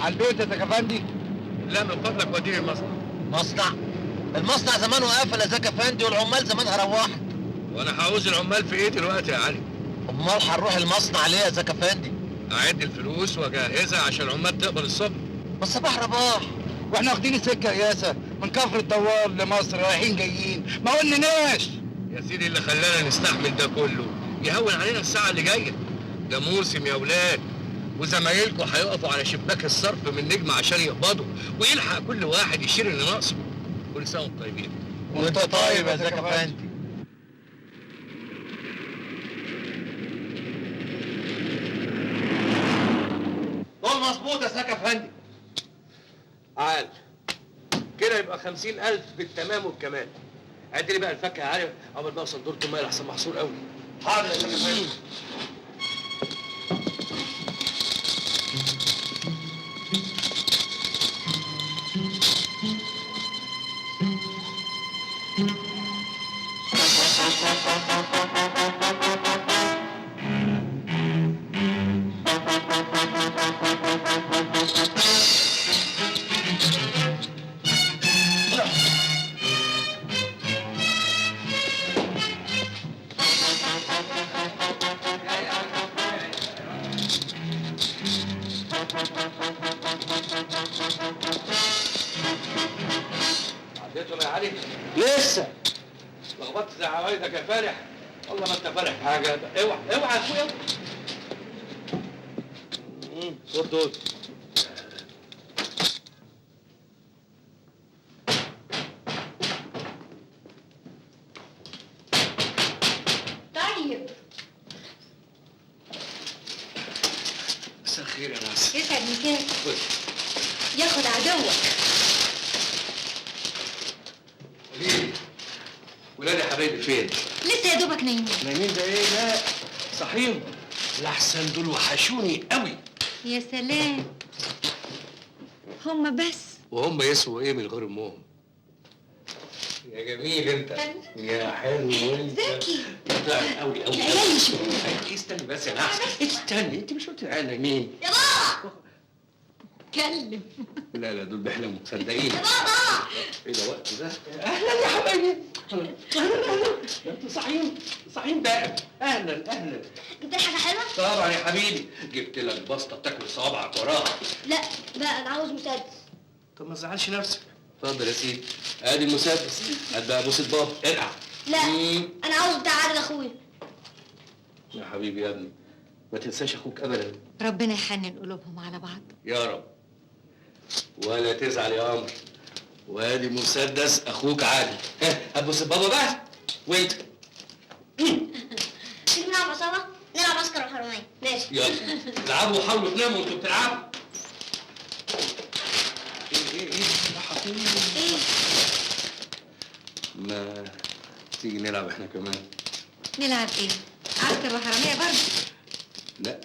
على البيت يا زكي افندي؟ لا من فضلك وديني المصنع. مصنع؟ المصنع زمانه قفل يا زكي افندي، والعمال زمانها روحت. وانا هعوز العمال في ايه دلوقتي يا علي؟ امال هنروح المصنع ليه يا زكي افندي؟ اعد الفلوس واجهزها عشان العمال تقبل الصبح. ما الصباح رباح. واحنا واخدين السكة رئاسة من كفر الدوار لمصر، رايحين جايين، ما قلناش. يا سيدي اللي خلانا نستحمل ده كله يهون علينا الساعة اللي جاية. ده موسم يا ولاد، وزمايلكم هيقفوا على شباك الصرف من نجمه عشان يقبضوا، ويلحق كل واحد يشيل اللي ناقصه. كل سنة وانتم طيبين. وانت طيب يا زكي افندي. دول مظبوط يا زكي افندي. عال كده يبقى 50,000 بالتمام والكمال. عد لي بقى الفكه يا علي قبل ما اوصل دورة المية لحسن محصور قوي. حاضر يا زكي افندي. عديتهم يا علي؟ لسه. لخبطت زي عوايدك يا فارح. والله ما انت فارح في حاجة. اوعى اوعى يا اخويا. خد دول. طيب مساء الخير يا ناس. يسعد مساك. خد. ياخد عدوك. ليه؟ ولادي حبايبي فين؟ لسه يا دوبك نايمين. نايمين ده ايه؟ لا صحيين. لحسن دول وحشوني قوي. يا سلام، هما بس وهم يسووا ايه من غير امهم؟ يا جميل انت، يا حلو انت، زكي. طيب قوي قوي. العيال يشوفوك. استني بس يا نحس، استني. انت مش قلت العيال نايمين؟ يا بابا اتكلم. لا لا دول بيحلموا صدقيني. يا بابا ايه ده وقت ده؟ اهلا يا حبايبي. اهلا اهلا، ده انتوا صاحيين صاحيين بقى. اهلا اهلا. جبت لي حاجة حلوة؟ طبعا يا حبيبي، جبت لك بسطه بتاكل صوابعك وراها. لا بقى انا عاوز مسدس. طب ما تزعلش نفسك. اتفضل يا سيدي، ادي المسدس. هات بقى بوسه بابا، ارقع. لا انا عاوز بتاع عادل اخويا. يا حبيبي يا ابني، ما تنساش اخوك ابدا. ربنا يحنن قلوبهم على بعض يا رب. ولا تزعل يا قمر. وادي مسدس اخوك عادل. ها هات بوسه بابا بقى. وانت تيجي نلعب عصابة؟ نلعب عسكر وحراميه. ماشي يلا العبوا وحاولوا تناموا وانتوا بتلعبوا. ايه ايه ايه راحة فين؟ ايه؟ ما تيجي نلعب احنا كمان. نلعب ايه؟ عسكر وحراميه برضه؟ لا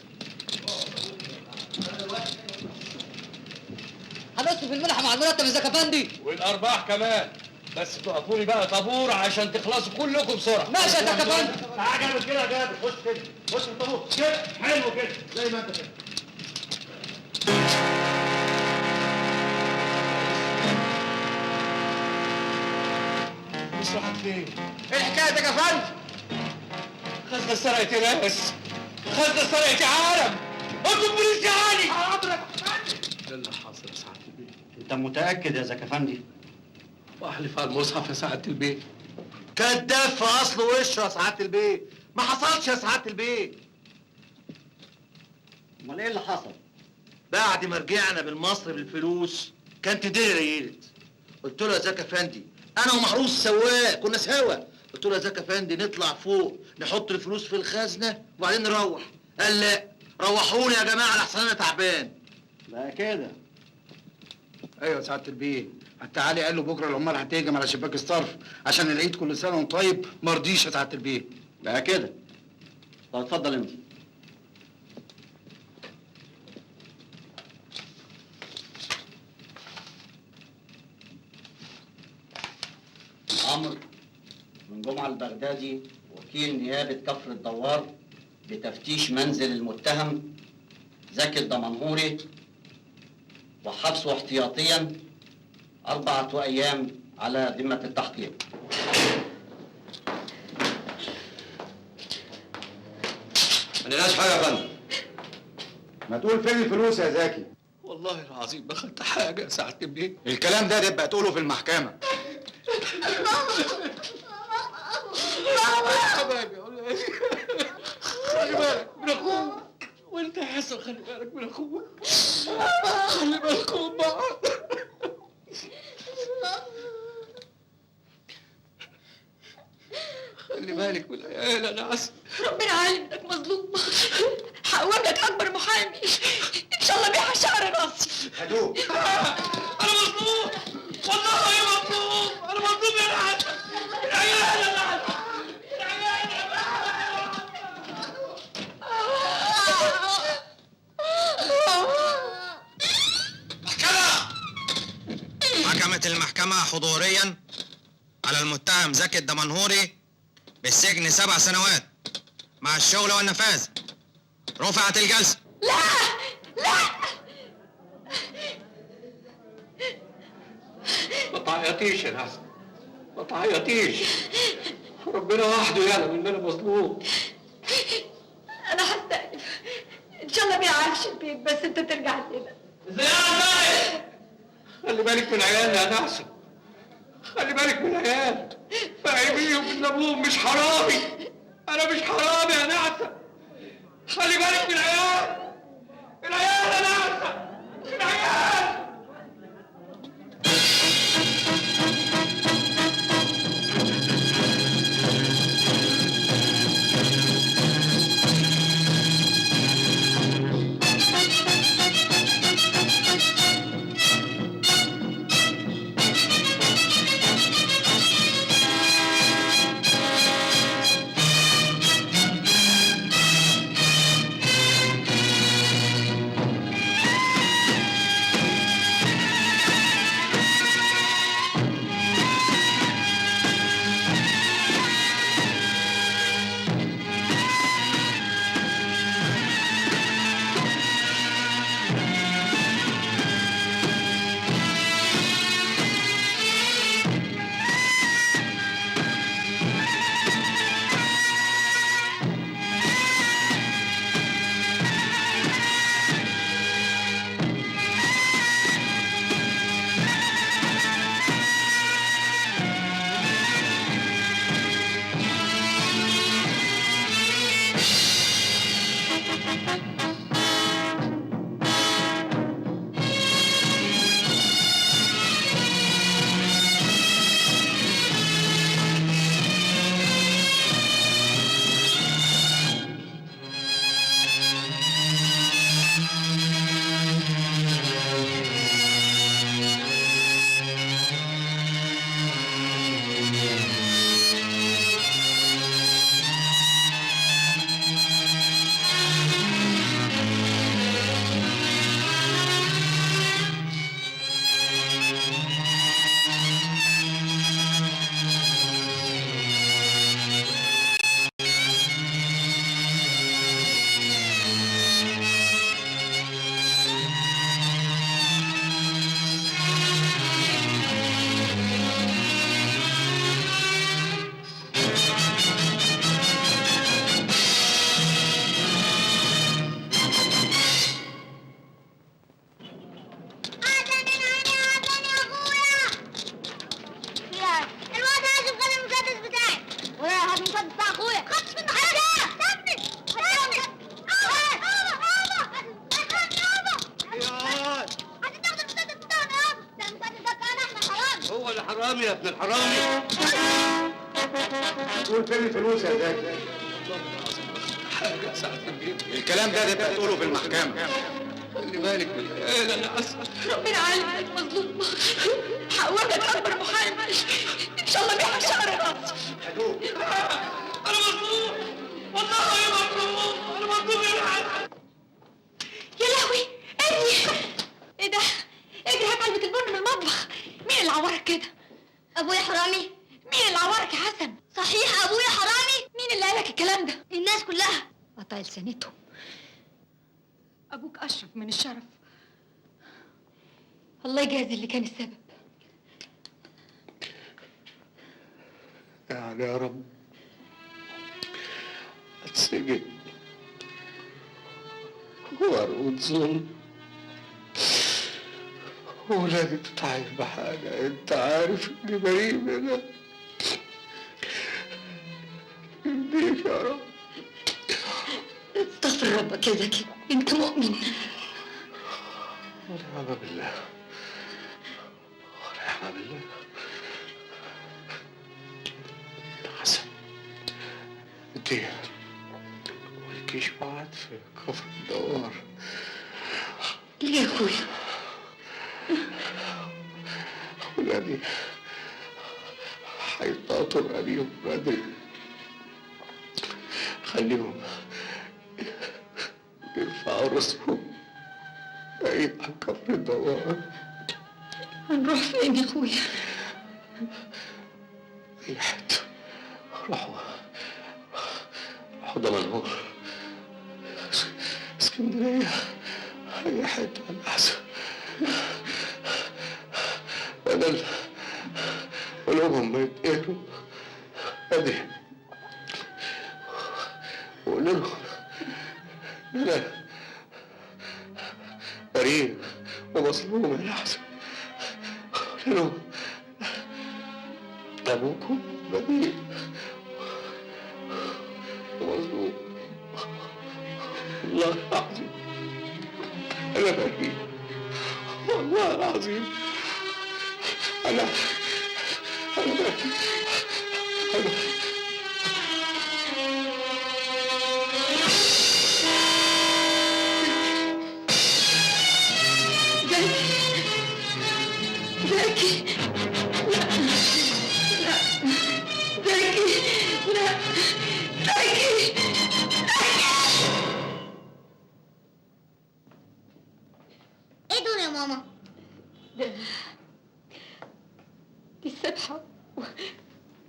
هنصرف المنحة مع المرتب يا زكي افندي. والارباح كمان، بس تقفوا لي بقى طابور عشان تخلصوا كلكم بسرعة. ماشي يا زكي افندي. تعالى جامد كده يا جابر، خش كده، خش في الطابور كده، حلو كده زي ما انت كده. مش راحت فين؟ ايه الحكاية يا زكي افندي؟ خزنة سرقت ناس، خزنة سرقت عالم، انتوا البوليس يا علي. حاضر. ده اللي حصل يا سعادة البيت. انت متأكد يا زكي افندي؟ واحلف على المصحف يا سعادة البيت. كداب في اصل وشه يا سعادة البيت، ما حصلش يا سعادة البيت. امال ايه اللي حصل؟ بعد ما رجعنا من مصر بالفلوس كانت الدنيا ليلت. قلت له يا زكي افندي، انا ومحروس سواق كنا سوا، قلت له يا زكي افندي نطلع فوق نحط الفلوس في الخزنة وبعدين نروح. قال لا، روحوني يا جماعة لحسن انا تعبان. لا كده. ايوه يا سعادة البيه، حتى علي قال له بكره العمال هتهجم على شباك الصرف عشان العيد كل سنة وانت طيب، ما رضيش يا سعادة البيه. لا كده. طب اتفضل انت. الأمر من جمعة البغدادي وكيل نيابة كفر الدوار بتفتيش منزل المتهم زكي الدمنهوري وحبسه احتياطيا 4 أيام على ذمة التحقيق. ما لناش حاجة يا فندم. ما تقول فين الفلوس يا زكي؟ والله العظيم ما خدت حاجة يا سعادة البيه. الكلام ده تبقى تقوله في المحكمة. حبايبي يا ولادي، خلي بالك من اخوك، وانت يا حسن خلي بالك من اخوك، خلي بالكم من بعض. خلي بالك من العيال يا نعسة. ربنا عالم انك مظلوم، هقوم لك اكبر محامي ان شاء الله بيها شعر راسي. هدوء. انا مظلوم والله مظلوم، انا مظلوم يا نعسة. العيال يا نعسة، العيال يا نعسة. حكمت المحكمة حضوريا على المتهم زكي الدمنهوري بالسجن 7 سنوات مع الشغل والنفاذ. رفعت الجلسة. لا لا، ما تعيطيش يا نعسة، ما تعيطيش، ربنا وحده يعلم ان انا مظلوم. انا هستأنف ان شاء الله بيعرفش البيت، بس انت ترجع لنا. ازاي يا خلي بالك من عيالنا يا نعسة، خلي بالك من العيال، فاهميهم ان ابوهم مش حرامي. انا مش حرامي يا نعسة، خلي بالك من العيال، العيال يا نعسة، العيال. هو اللي حرامي يا ابن الحرامي. تقول فين الفلوس يا زكي؟ حاجة يا سعادة البيه. الكلام ده تبقى تقوله في المحكمة. خلي بالك من العيال يا نعسة. ربنا عالم انك مظلوم، هقوم لك اكبر محامي ان شاء الله بيها شعر راسي. هدوء. انا مظلوم والله مظلوم، انا مظلوم يا نعسة. يا لهوي ابني، ايه ده؟ اجري هات علبة البن من المطبخ. مين اللي عورك كده؟ ابويا حرامي. مين اللي عورك يا حسن؟ صحيح ابويا حرامي. مين اللي قالك الكلام ده؟ الناس كلها. قطع لسانته. ابوك اشرف من الشرف. الله يجازي اللي كان السبب. يعني يا رب اتسجن وارقد ظلم وولادي تتعاير بحاجة. انت عارف اني بريء منها. يرضيك يا رب. استغفر ربك يا زكي، انت مؤمن. ونعم بالله، ونعم بالله. حسن، انت مالكيش وعد في كفر الدوار. ليه يا اخويا؟ ولادي هيطاطوا رقابيهم بدري، خليهم يرفعوا راسهم بعيد عن كفر الدوار. هنروح فين يا اخويا؟ اي حتة. روحوا روحوا دمنهور، اسكندرية، اي حتة احسن، بدل قلوبهم ما يتقهروا بدري. وقول لهم انا بريء ومظلوم يا حسن. قول لهم ابوكم بريء ومظلوم، والله العظيم انا بريء، والله العظيم انا بريء. انا زكي، لا لا زكي، لا زكي، زكي. ايه دول يا ماما؟ دي السبحة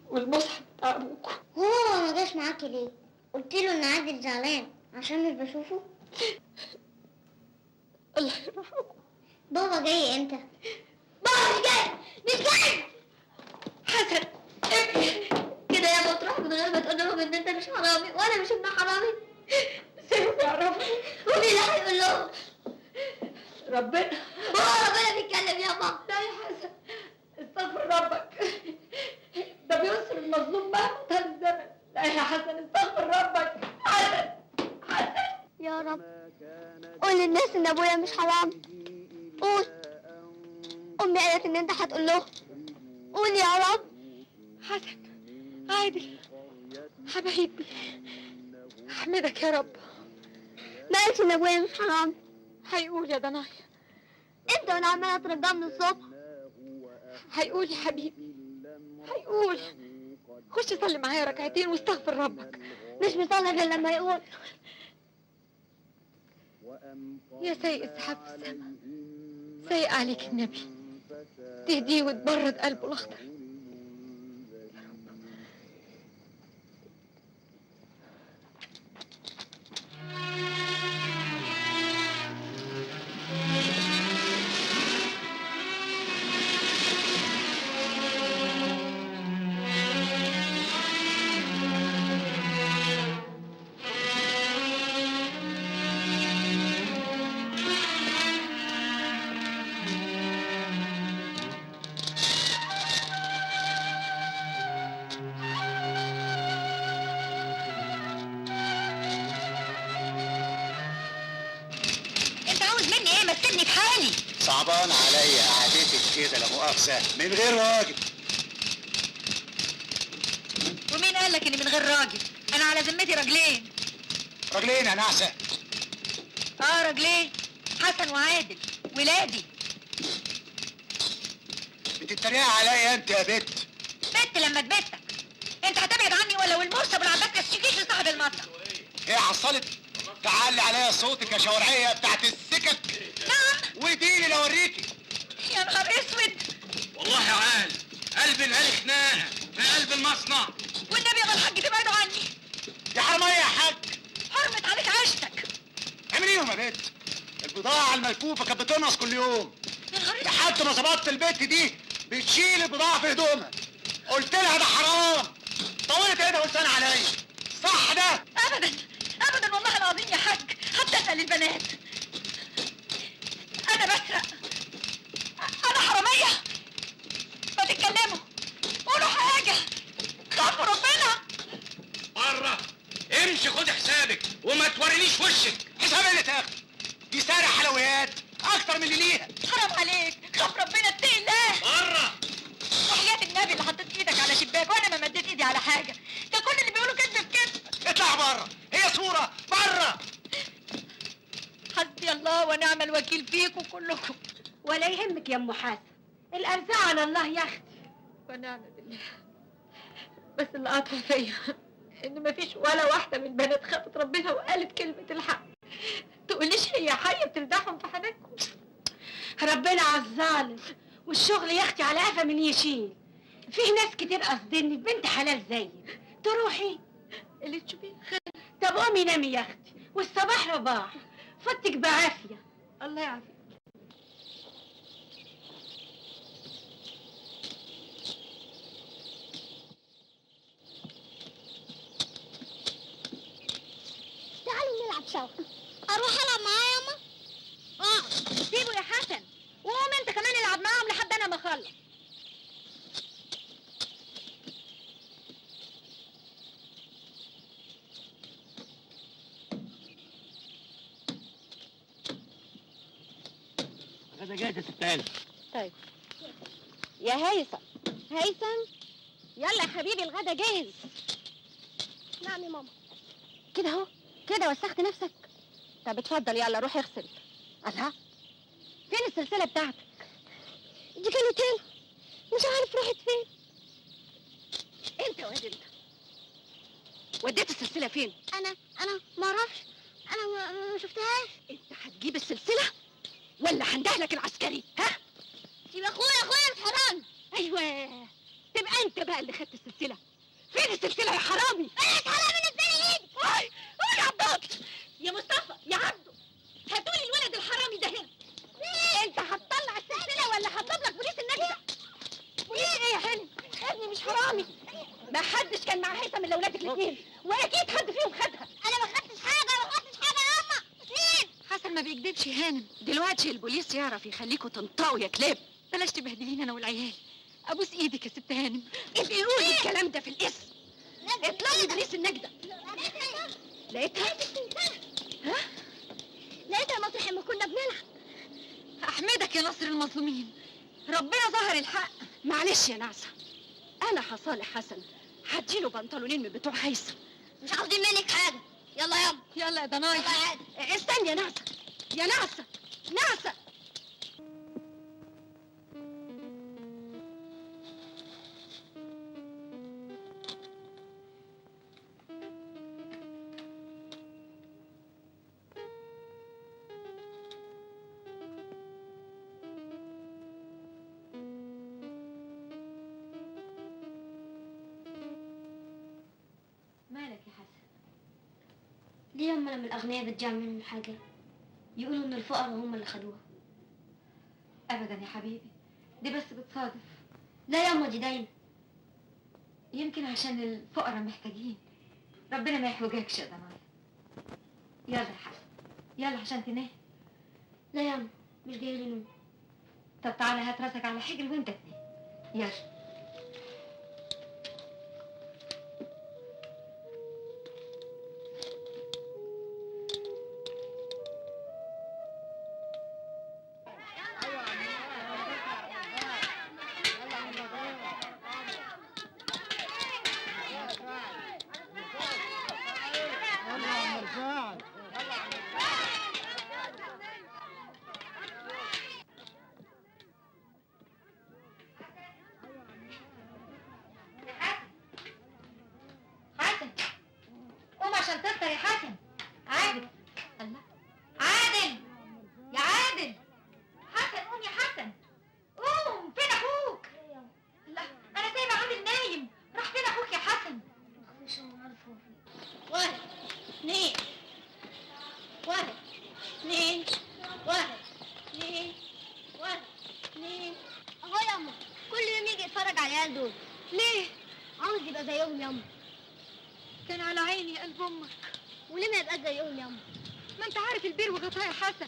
والمصحف بتاع ابوكوا. هو ما جاش معاكي ليه؟ قلت له ان عادل زعلان عشان مش بشوفه. الله يرحمه. بابا جاي امتى؟ بابا مش جاي، مش جاي. حسن ابني كده يابا تروح من غير ما تقول لهم ان انت مش حرامي وانا مش ابن حرامي. سيبهم يعرفوا. ومين اللي هيقول لهم؟ ربنا. هو ربنا بيتكلم يابا. لا يا حسن، استغفر ربك، ده بينصر المظلوم مهما طال الزمن. لا يا حسن، استغفر ربك. حسن، حسن يا رب قول للناس ان ابويا مش حرامي. قول. امي قالت ان انت هتقول لهم. قول يا رب. حسن، عادل، حبايبي، احمدك يا رب. ما قالش ان ابويا مش حرامي. هيقول يا ضنايا. انت وانا عماله اترجاه من الصبح. هيقول يا حبيبي، هيقول. خش صلي معايا ركعتين واستغفر ربك. مش مصلي غير لما يقول. يا سايق السحاب في السما، سايق عليك النبي، تهديه وتبرد قلبه الاخضر. يا رب. انت عاوز مني ايه؟ ما تسيبني في حالي. صعبان عليا قعدتك كده لا مؤاخذة من غير راجل. ومين قال لك اني من غير راجل؟ انا على ذمتي راجلين. راجلين يا نعسه؟ اه راجلين، حسن وعادل ولادي. بتتريق عليا انت يا بت؟ بت لما تبتك انت هتبعد عني ولا والمرسى ابو العباس الشكيش صاحب المطعم. ايه حصلت؟ تعالي عليا صوتك يا شوارعيه بتاعت السكك. نعم. وديني لو اوريكي. يا نهار اسود. والله يا عال قلب العيال خناقه في قلب المصنع. والنبي يا الحاج تبعدوا عني. يا حرامية يا حاج. حرمت عليك عيشتك. اعمليهم يا بت. البضاعة الملفوفه كانت بتنقص كل يوم. يا نهار اسود. لحد ما ظبطت البت دي بتشيل البضاعة في هدومها. قلت لها ده حرام، طولت ايدها ولسانها عليا. صح ده؟ ابدا ابدا والله العظيم يا حاج، حتى اسال البنات. انا بسرق؟ انا حرامية؟ ما تتكلموا، قولوا حاجة، خافوا ربنا. بره امشي، خد حسابك وما تورينيش وشك. حساب اللي تاخده؟ دي سارة حلويات اكتر من اللي ليها. حرام عليك، خاف ربنا، اتقي الله. بره وحياة النبي اللي حطيت ايدك على شباك وانا ما مديت ايدي على حاجة، ده كل اللي بيقولوا كذب في كذب. اطلع بره، هي صوره بره. حسبي الله ونعم الوكيل فيكم كلكم. ولا يهمك يا ام حسن، الارزاق على الله يا اختي. ونعم بالله، بس اللي قاطع فيا ان مفيش ولا واحدة من البنات خافت ربنا وقالت كلمة الحق. تقوليش هي حيه بتردحهم في حنانكم؟ ربنا على الظالم، والشغل يا اختي على قفا من يشيل. فيه ناس كتير قصدني بنت حلال زيك، تروحي اللي تشوفيه خير. طب قومي نامي يا اختي، والصباح رباح، فوتك بعافية. الله يعافيك. تعالوا نلعب سوا. اروح العب معاه ياما؟ سيبه يا حسن، وقوم انت كمان العب معاهم لحد انا ما اخلص. غدا جاهز يا ست هانم. طيب يا هيثم، هيثم يلا يا حبيبي الغدا جاهز. نعم يا ماما. كده اهو، كده وسخت نفسك. طب اتفضل يلا روح اغسل. الله، فين السلسلة بتاعتك؟ دي كانت هنا، مش عارف راحت فين. انت واد انت وديت السلسلة فين؟ انا ما اعرفش، انا ما شفتهاش. انت هتجيب السلسلة ولا هندهلك العسكري؟ ها؟ سيب اخويا، اخويا مش حرامي. ايوه تبقى انت بقى اللي خدت السلسلة. فين السلسلة يا حرامي؟ انا مش حرامي، نزلي ايدك. اي اي يا عبد، يا مصطفى، يا عبده، هاتولي الولد الحرامي ده هنا. انت هتطلع السلسلة ولا هطلب لك بوليس النجده؟ بوليس ايه يا حلمي؟ ابني مش حرامي. ما حدش كان مع هيثم الا ولادك الاثنين، واكيد حد فيهم خدها. انا ما خدتش حاجة، ما خدتش حاجة يا ماما. اثنين. حسن ما بيكدبش يا هانم. دلوقتي البوليس يعرف يخليكوا تنطقوا يا كلاب. بلاش تبهدليني انا والعيال، ابوس ايدك يا ست هانم. ابقي قولي الكلام ده في القسم. اطلبي بوليس النجده. لقيتها؟ ها؟ لقيتها مطرح ما كنا بنلعب. احمدك يا نصر المظلومين، ربنا ظهر الحق. معلش يا نعسه، انا هصالح حسن، هديله بنطلونين من بتوع هيثم. مش عاوزين منك حاجة. يلا يلا يلا يا ضناي. يلا يا عادل. استني يا نعسه، يا نعسه، نعسه. مالك يا حسن؟ ليه ياما لما الأغنياء بتضيع منهم حاجة يقولوا إن الفقراء هم اللي خدوها؟ ابدا يا حبيبي، دي بس بتصادف. لا ياما دي دايما. يمكن عشان الفقراء محتاجين. ربنا ما يحوجكش يا ضنايا. يلا يا حسن، يلا عشان تنام. لا ياما مش جاي لي نوم. طب تعالى هات راسك على حجري وانت تنام. يلا. عشان تفطر يا حسن. عادل، الله، عادل، يا عادل، حسن قوم يا حسن، قوم، فين اخوك؟ لا انا سايبه عادل نايم، راح فين اخوك يا حسن؟ مش عارفه. 1 2 1 2 1 2 1 2 على العيال دول. ليه؟ عاوز يبقى زيهم ياما. كان على عيني يا قلب امك. وليه ما يبقاش زيهم ياما؟ ما انت عارف البير وغطاه يا حسن.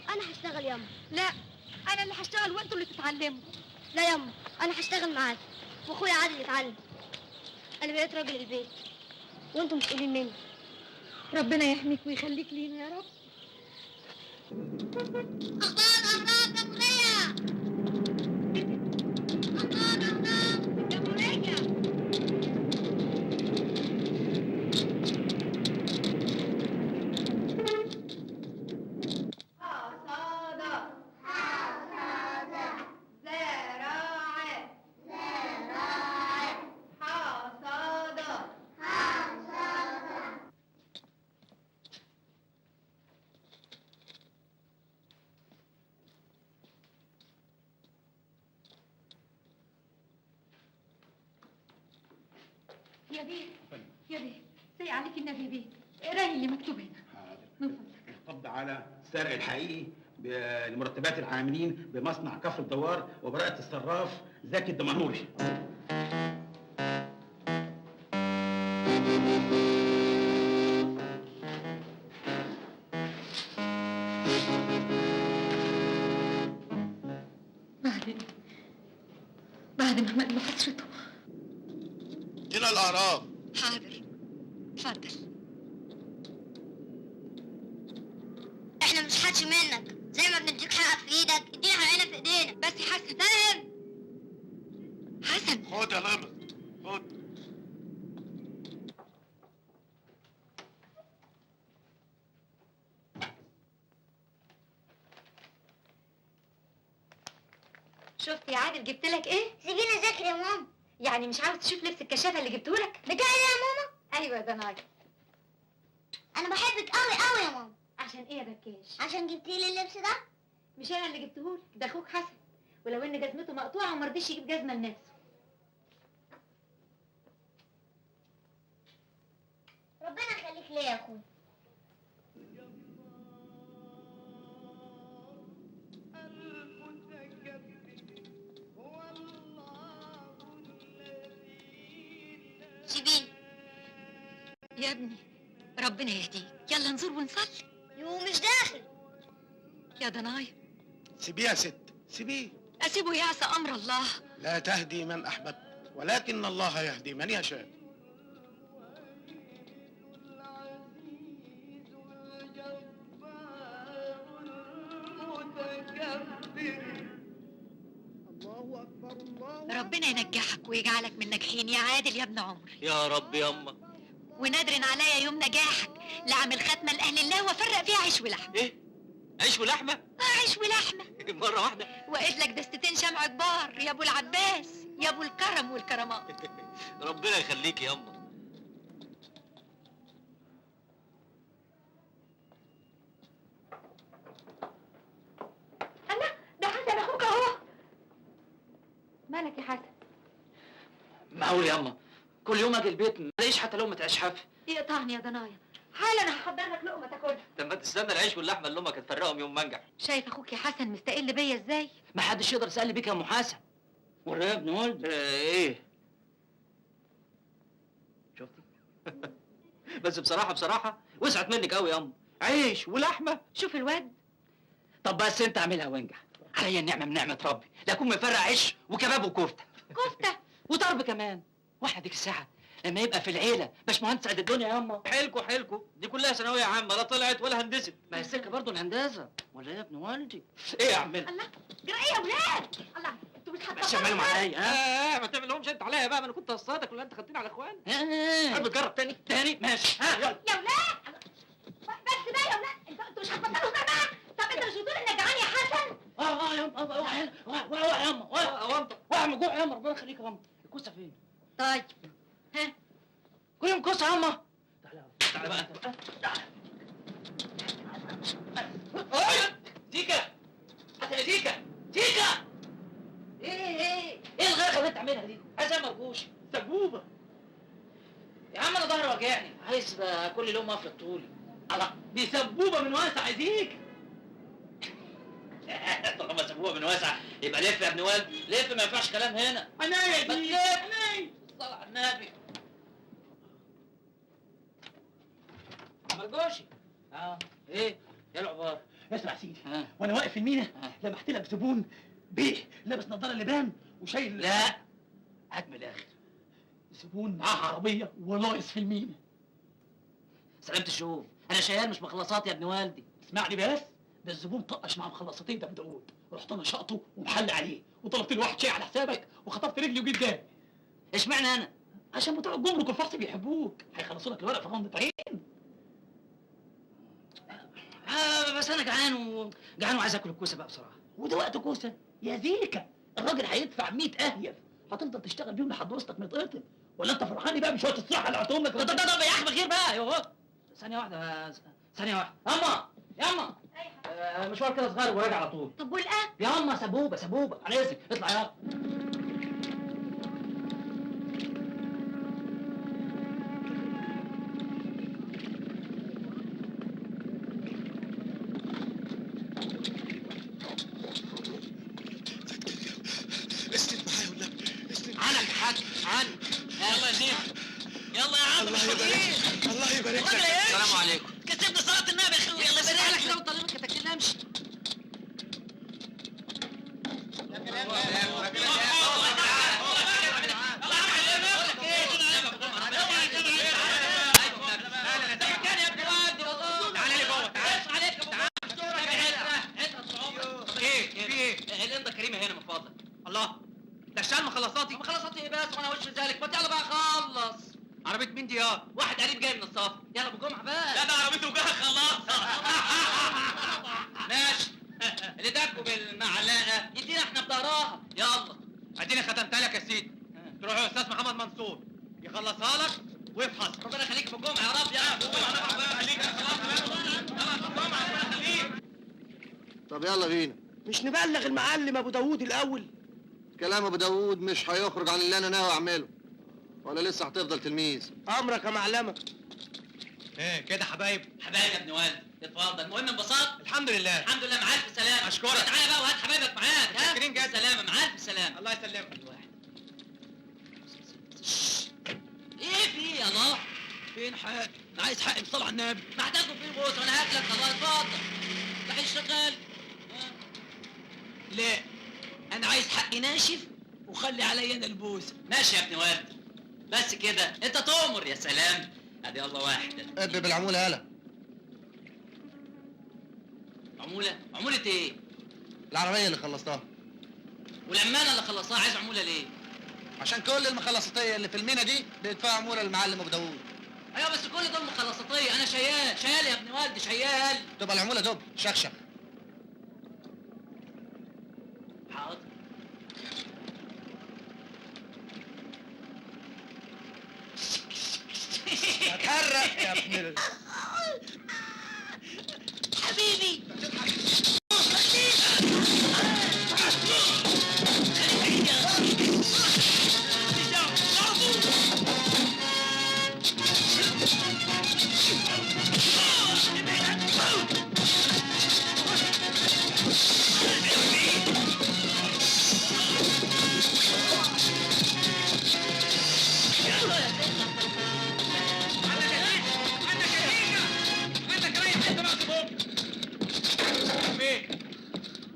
انا هشتغل ياما. لا، انا اللي هشتغل وانتوا اللي تتعلموا. لا ياما، انا هشتغل معاك واخويا عادل يتعلم. انا بقيت راجل البيت وانتوا مسؤولين مني. ربنا يحميك ويخليك لينا يا رب. اخبار اهرام جمهورية، اخبار اهرام جمهورية. حصادة حصادة زراعة زراعة حصادة حصادة. يا بيه يا بيه، سي عليك النبي يا بيه، اقراي اللي مكتوب هنا. حاضر. من فضلك. القبض على السرق الحقيقي لمرتبات العاملين بمصنع كفر الدوار وبراءة الصراف زكي الدمنهوري. بعد ما مات بحسرته. هنا الأهرام. حاضر، اتفضل. احنا مش حدش منك، زي ما بنديك حقك في ايدك ادينا حقنا في ايدينا. بس يا حسن. فاهم؟ حسن خد يا لمط، خد. شفت يا عادل جبت لك ايه؟ سيبيني اذاكر يا ماما. يعني مش عاوز تشوف لبس الكشافه اللي جبته لك؟ بتاعي يا ماما؟ ايوه يا دنايا. انا بحبك قوي قوي يا ماما. عشان ايه يا بكاش؟ عشان جبتي لي اللبس ده؟ مش انا اللي جبتهولك، ده اخوك حسن، ولو ان جزمته مقطوعة وما رضيش يجيب جزمه لنفسه. ربنا يخليك ليا يا اخويا. سيبيني يا ابني، ربنا يهديك، يلا نزور ونصلي. يو مش داخل يا دنايا. سيبيه يا ست، سيبيه. اسيبه يعصى امر الله؟ لا تهدي من احببت ولكن الله يهدي من يشاء. ربنا ينجحك ويجعلك من ناجحين يا عادل يا ابن عمري. يا رب ياما. ونادر عليا يوم نجاحك لأعمل ختمة لأهل الله وأفرق فيها عيش ولحمة. إيه؟ عيش ولحمة؟ آه عيش ولحمة. مرة واحدة؟ وقيت لك دستتين شمع كبار يا أبو العباس يا أبو الكرم والكرامات. ربنا يخليك ياما. الله، ده حسن أخوك أهو. مالك يا حسن؟ معقول ياما كل يوم اجي البيت ما الاقيش حتى لقمة عيش حاف؟ يقطعني يا ضنايا، حالا هحضر لك لقمة تاكلها. طب ما تستنى العيش واللحمة اللي امك هتفرقهم يوم ما انجح. شايف اخوك يا حسن مستقل بيا ازاي؟ ما حدش يقدر يسأل بيك يا ام حسن. ولا يا ابن ولد؟ ايه؟ شفتي؟ بس بصراحة بصراحة وسعت منك قوي ياما، عيش ولحمه. شوف الواد. طب بس انت اعملها وانجح، عليا النعمة من نعمه ربي، لا اكون مفرق عيش وكباب وكفته. كفته وطرب كمان. واحنا ديك الساعة لما يبقى في العيلة باشمهندس قد الدنيا ياما. حيلكوا حيلكوا، دي كلها ثانوية عامة، لا طلعت ولا هندست. ما هي السكة برضه الهندسة، ولا ايه يا ابن والدي؟ ايه يا عمنا؟ الله، جرى ايه يا ولاد؟ الله، انتوا مش بس يعملوا معايا. ها؟ ما تعملهمش انت عليا بقى، ما انا كنت هصطادك ولا انت خدتني على اخوان. تحب تجرب تاني؟ تاني؟ ماشي. ها يلا يا ولاد، بس بقى يا ولاد، انتوا مش هتبطلوا هزار بقى؟ طب انت مش بتقول انك جعان يا حسن؟ ياما، اوعى اوعى ياما، اوعى اوعى من جوع ياما، ربنا يخليك ياما. الكوسه فين؟ طيب ها كل يوم كوسة ياما. تعالى تعالى بقى انت بقى، تعالى. زيكا، زيكا، زيكا. ايه ايه ايه الغرقه اللي انت عاملها دي؟ عايز اعمل مرجوش سبوبه يا عم، انا ظهري وجعني، عايز كل يوم افرد طولي. الله، دي سبوبه من واسع يا زيكا. طالما سبوبه من واسع يبقى لف يا ابن والد، لف، ما ينفعش كلام هنا. عينيا ما دي، تلف. عينيا. الصلاة على النبي. مرجوشي. ايه؟ ايه العبار؟ اسمع يا سيدي، وانا واقف في المينا لمحت لك زبون بيه لابس نظاره لبان وشايل. لا هات من الاخر. زبون معاه عربية ولاقص في المينا. سلامة الشوف، انا شيال مش مخلصات يا ابن والدي. اسمعني بس، ده الزبون طقش مع مخلصتين ده بداوود، رحت انا شقطه ومحل عليه وطلبت له واحد شاي على حسابك وخطفت رجلي وجيت جاي. اشمعنى انا؟ عشان بتوع الجمرك والفحص بيحبوك، هيخلصوا لك الورق في غمضة عين. بس انا جعان وجعان وعايز اكل الكوسه بقى بسرعة. وده وقت كوسة يا زيكا، الراجل هيدفع 100 اهيف، هتفضل تشتغل بيهم لحد وسطك ما يتقطم، ولا انت فرحان بقى بشوية الصحة اللي عطوهم لك؟ طب طب طب يا احمد خير بقى، يوه ثانية واحدة، ثانية واحدة. ياما ياما مشوار كده صغير وراجع على طول. طب والاكل؟ ياما سبوبه سبوبه، على اذنك اطلع ياما. اسند معايا والنبي، اسند. عنك يا حاج، عنك. يلا يا زين، يلا يا عم. الله يبارك، الله يبارك لك. السلام عليكم. كسبنا صلاة النبي يا اخويا. الله يبارك لك. لو طالما كتكلنا امشي. ايه في ايه؟ الامضه كريمة هنا من فضلك. الله، ده الشال مخلصاتي. مخلصاتي ايه بس وانا وش ذلك؟ ما يلا بقى خلص. عربية مين دي يا؟ واحد قريب جاي من السفر. يلا ابو جمعه بقى. لا ده عربيته وجاها خلاص. ماشي، اللي دكوا بالمعلقه يدينا احنا بضهرها. يلا اديني ختمتها لك يا سيدي. تروح يا استاذ محمد منصور يخلصها لك ويفحص. ربنا يخليك ابو جمعه يا رب. يا ابو جمعه يخليك. طب يلا بينا. مش نبلغ المعلم ابو داوود الاول؟ كلام ابو داوود مش هيخرج عن اللي انا ناوي اعمله، ولا لسه هتفضل تلميذ؟ امرك يا معلمه. ايه كده حبايب؟ حبايب يا ابن والد، اتفضل. المهم انبسطت؟ الحمد لله الحمد لله، مع الف سلامه. اشكرك. تعالى بقى وهات حبايبك معاك. ها متشكرين جدا. سلامه، مع الف سلامه. الله يسلمك. واحد. ايه في ايه يا الله؟ فين حقي؟ انا عايز حقي بصلاة على النبي. ما هتاخده فين بوس وانا هاكلك. الله اتفضل. ده شغال. لا انا عايز حقي ناشف وخلي عليا انا البوسه. ماشي يا ابن والد، بس كده انت تؤمر. يا سلام، ادي الله واحدة. اب بالعموله. يالا. عمولة؟ عمولة ايه؟ العربية اللي خلصتها. ولما انا اللي خلصتها عايز عمولة ليه؟ عشان كل المخلصاتيه اللي في المينا دي بيدفعوا عمولة للمعلم ابو داوود. ايوه بس كل دول مخلصاتيه، انا شيال شيال يا ابن والدي شيال. تبقى العمولة دب شخشخ. حاضر. هتحرق يا ابن حبيبي.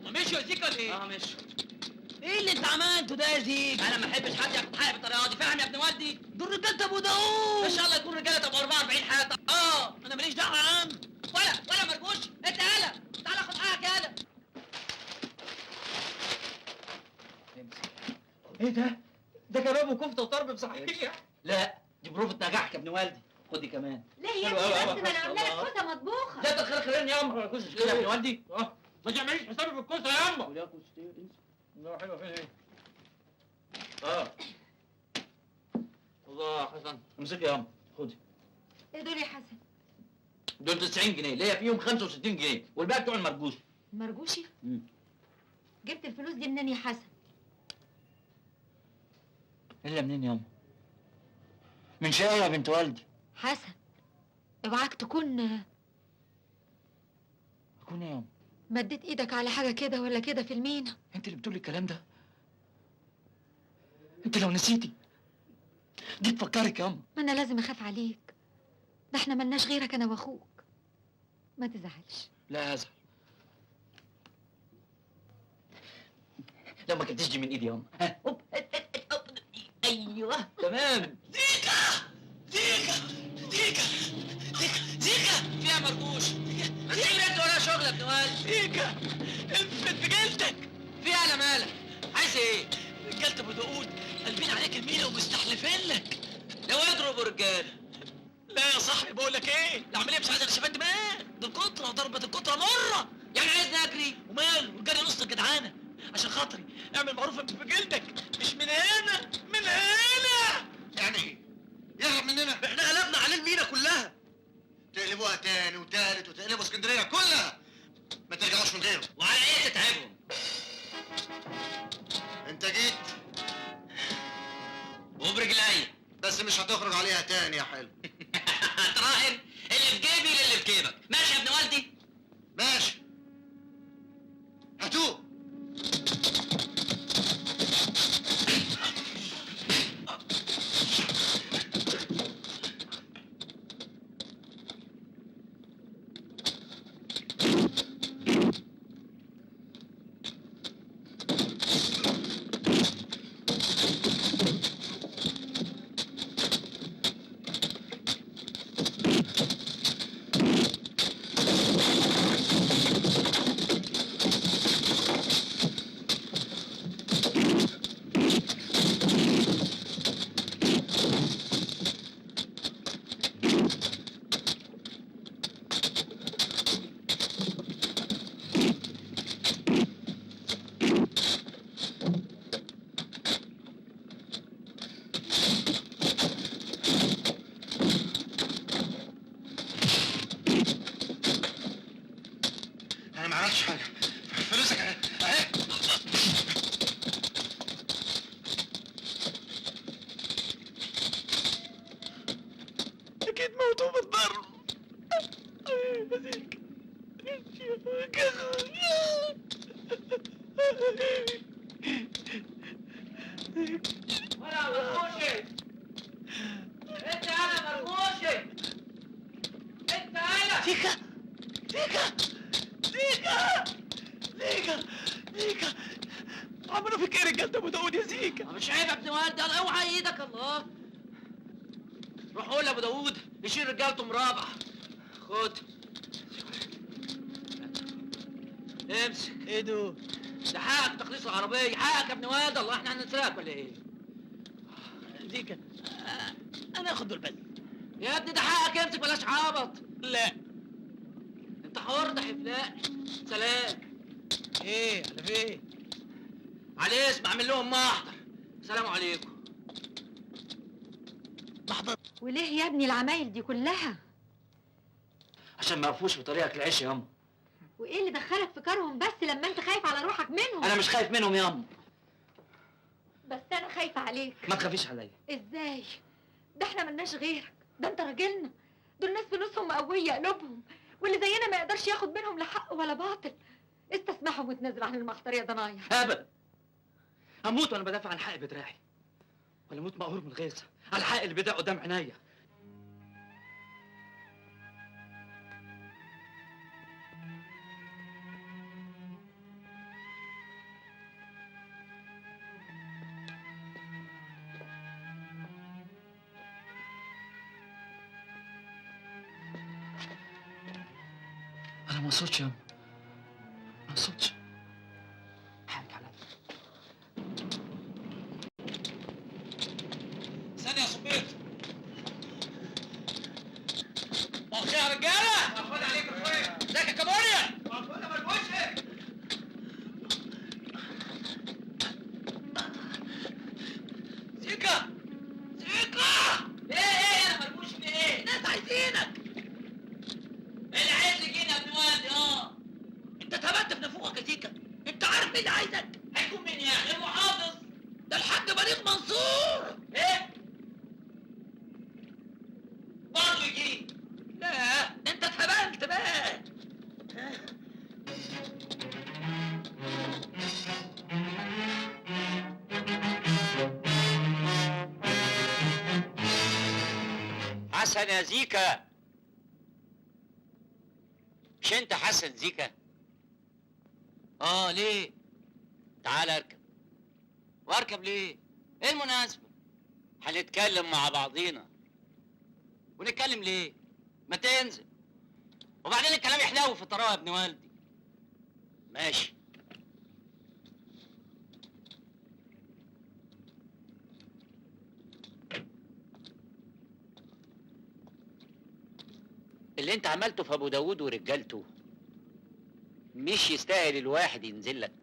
مشوا يا زيكا ولا ايه؟ اه مشوا. ايه اللي انت عملته ده يا زيكا؟ انا ما احبش حد ياخد حقي بالطريقة دي، فاهم يا ابن والدي؟ دول رجاله ابو داوود. ان شاء الله يكون رجاله ابو 44 حاجة. انا ماليش دعوه يا عم. ولا مرجوش، انت يالا تعالى خد حقك يالا. ايه ده؟ ده كباب وكفته وطرب بصحيح. لا دي بروفة نجاحك يا ابن والدي، خد دي كمان. ليه يا ابني بس؟ ما انا عامله لك كوسة مطبوخه. لا تخير خيرين يا عم، كوسة كده يا ابن والدي. ما تعمليش حسابي في الكوسه يا عم. ولا كوستين انسى. لا حلوة فين ايه؟ الله يا حسن، امسكي يا عم، خدي. ايه دول يا حسن؟ دول 90 جنيه، ليا فيهم 65 جنيه والباقي بتوع المرجوشي. مرجوشي؟ جبت الفلوس دي منين يا حسن؟ الا منين ياما؟ من شقه يا بنت والدي. حسن اوعاك تكون. اكون ايه ياما؟ مديت ايدك على حاجة كده ولا كده في المينا. انت اللي بتقولي الكلام ده؟ انت لو نسيتي دي تفكرك يا أم. ما انا لازم اخاف عليك، ده احنا ملناش غيرك انا واخوك. ما تزعلش. لا هزعل لو ما كنتش دي من ايدي يا أم. ها أوب. ايوه تمام. زيكا زيكا زيكا زيكا زيكا فيها مرجوش. زيكا انت ورايا شغل يا ابن والد. زيكا انفت بجلدك. في على مالك؟ عايز ايه؟ رجالة ابو داوود قلبين عليك المينا ومستحلفين لك. لو اضربوا رجاله. لا يا صاحبي بقول لك ايه، العملية مش عايزه نشفان دماغ، ده الكتره وضربه الكتره مرة. يعني عايزني اجري؟ ومال والجري نص الجدعانه. عشان خاطري اعمل معروف بجلدك، مش من هنا، من هنا. يعني ايه؟ يهرب مننا؟ احنا قلبنا عليه المينا كلها. تقلبوها تاني وتالت وتقلبوا اسكندرية كلها، ما ترجعوش من غيره. وعلى ايه تتعبهم؟ انت جيت وبرجلي، بس مش هتخرج عليها تاني يا حلو. هتراهن اللي في جيبي للي في جيبك. ماشي يا ابن والدي؟ ماشي. هاتوه. انا ما عملتش حاجة، فلوسك اهي اهي. اكيد موتوه بالضرب. ولا مرموشي انت، انا مرموشي انت، انا زيكا زيكا زيكا زيكا زيكا عملوا فيك ايه رجالة ابو داوود يا زيكا؟ مش عيب يا ابن والدي، اوعى ايدك. الله، روح قول لابو داوود يشيل رجالته مرابع. خد امسك. ايه ده؟ ده حقك تخليص العربية، حقك يا ابن والد. الله، احنا هنسرقك ولا ايه؟ زيكا انا اخد دول بس. يا ابني ده حقك، امسك بلاش عبط. لا انت حر، ده حفلاء. سلام. ايه على فين؟ على اسم اعمل لهم محضر. سلام عليكم. محضر؟ وليه يا ابني العمايل دي كلها؟ عشان ما يقفوش في طريقك العيش يا ام. وايه اللي دخلك في كارهم بس لما انت خايف على روحك منهم؟ انا مش خايف منهم يا ام. بس انا خايفة عليك. ما تخافيش عليا. ازاي؟ ده احنا ملناش غيرك، ده انت راجلنا. دول ناس فلوسهم قوية قلوبهم، واللي زينا ما يقدرش ياخد منهم لا حق ولا باطل. استسمحهم وتنزل عن المحضر يا ضنايا. ابدا، اموت وانا بدافع عن حقي بدراعي، ولا اموت مقهور من الغيظ على الحق اللي بيضيع قدام عينيا. انا ما اقصدش يا ام، ما اقصدش. حقك عليا. ثانية يا صبيط. مؤاخذة يا رجالة. مؤاخذة عليك يا اخويا. ازيك يا كابوريا؟ مؤاخذة مرموشة. زيكا زيكا. ايه ايه يا مرموش في ايه؟ الناس عايزينك. اللي عايز يجينا يا ابن والدي. انت اتهبدت في نافوخك يا زيكا. انت عارف مين اللي عايزك؟ هيكون مين يعني؟ المحافظ ده الحاج بليغ منصور. ايه؟ برضه يجي؟ لا انت اتهبلت بقى. حسن يا زيكا. مش انت حسن زيكا؟ اه ليه؟ تعال اركب. واركب ليه؟ ايه المناسبة؟ هنتكلم مع بعضينا. ونتكلم ليه؟ ما تنزل. وبعدين الكلام يحلو في الطراوه يا ابن والدي. ماشي. اللي انت عملته في ابو داوود ورجالته مش يستاهل الواحد ينزل لك،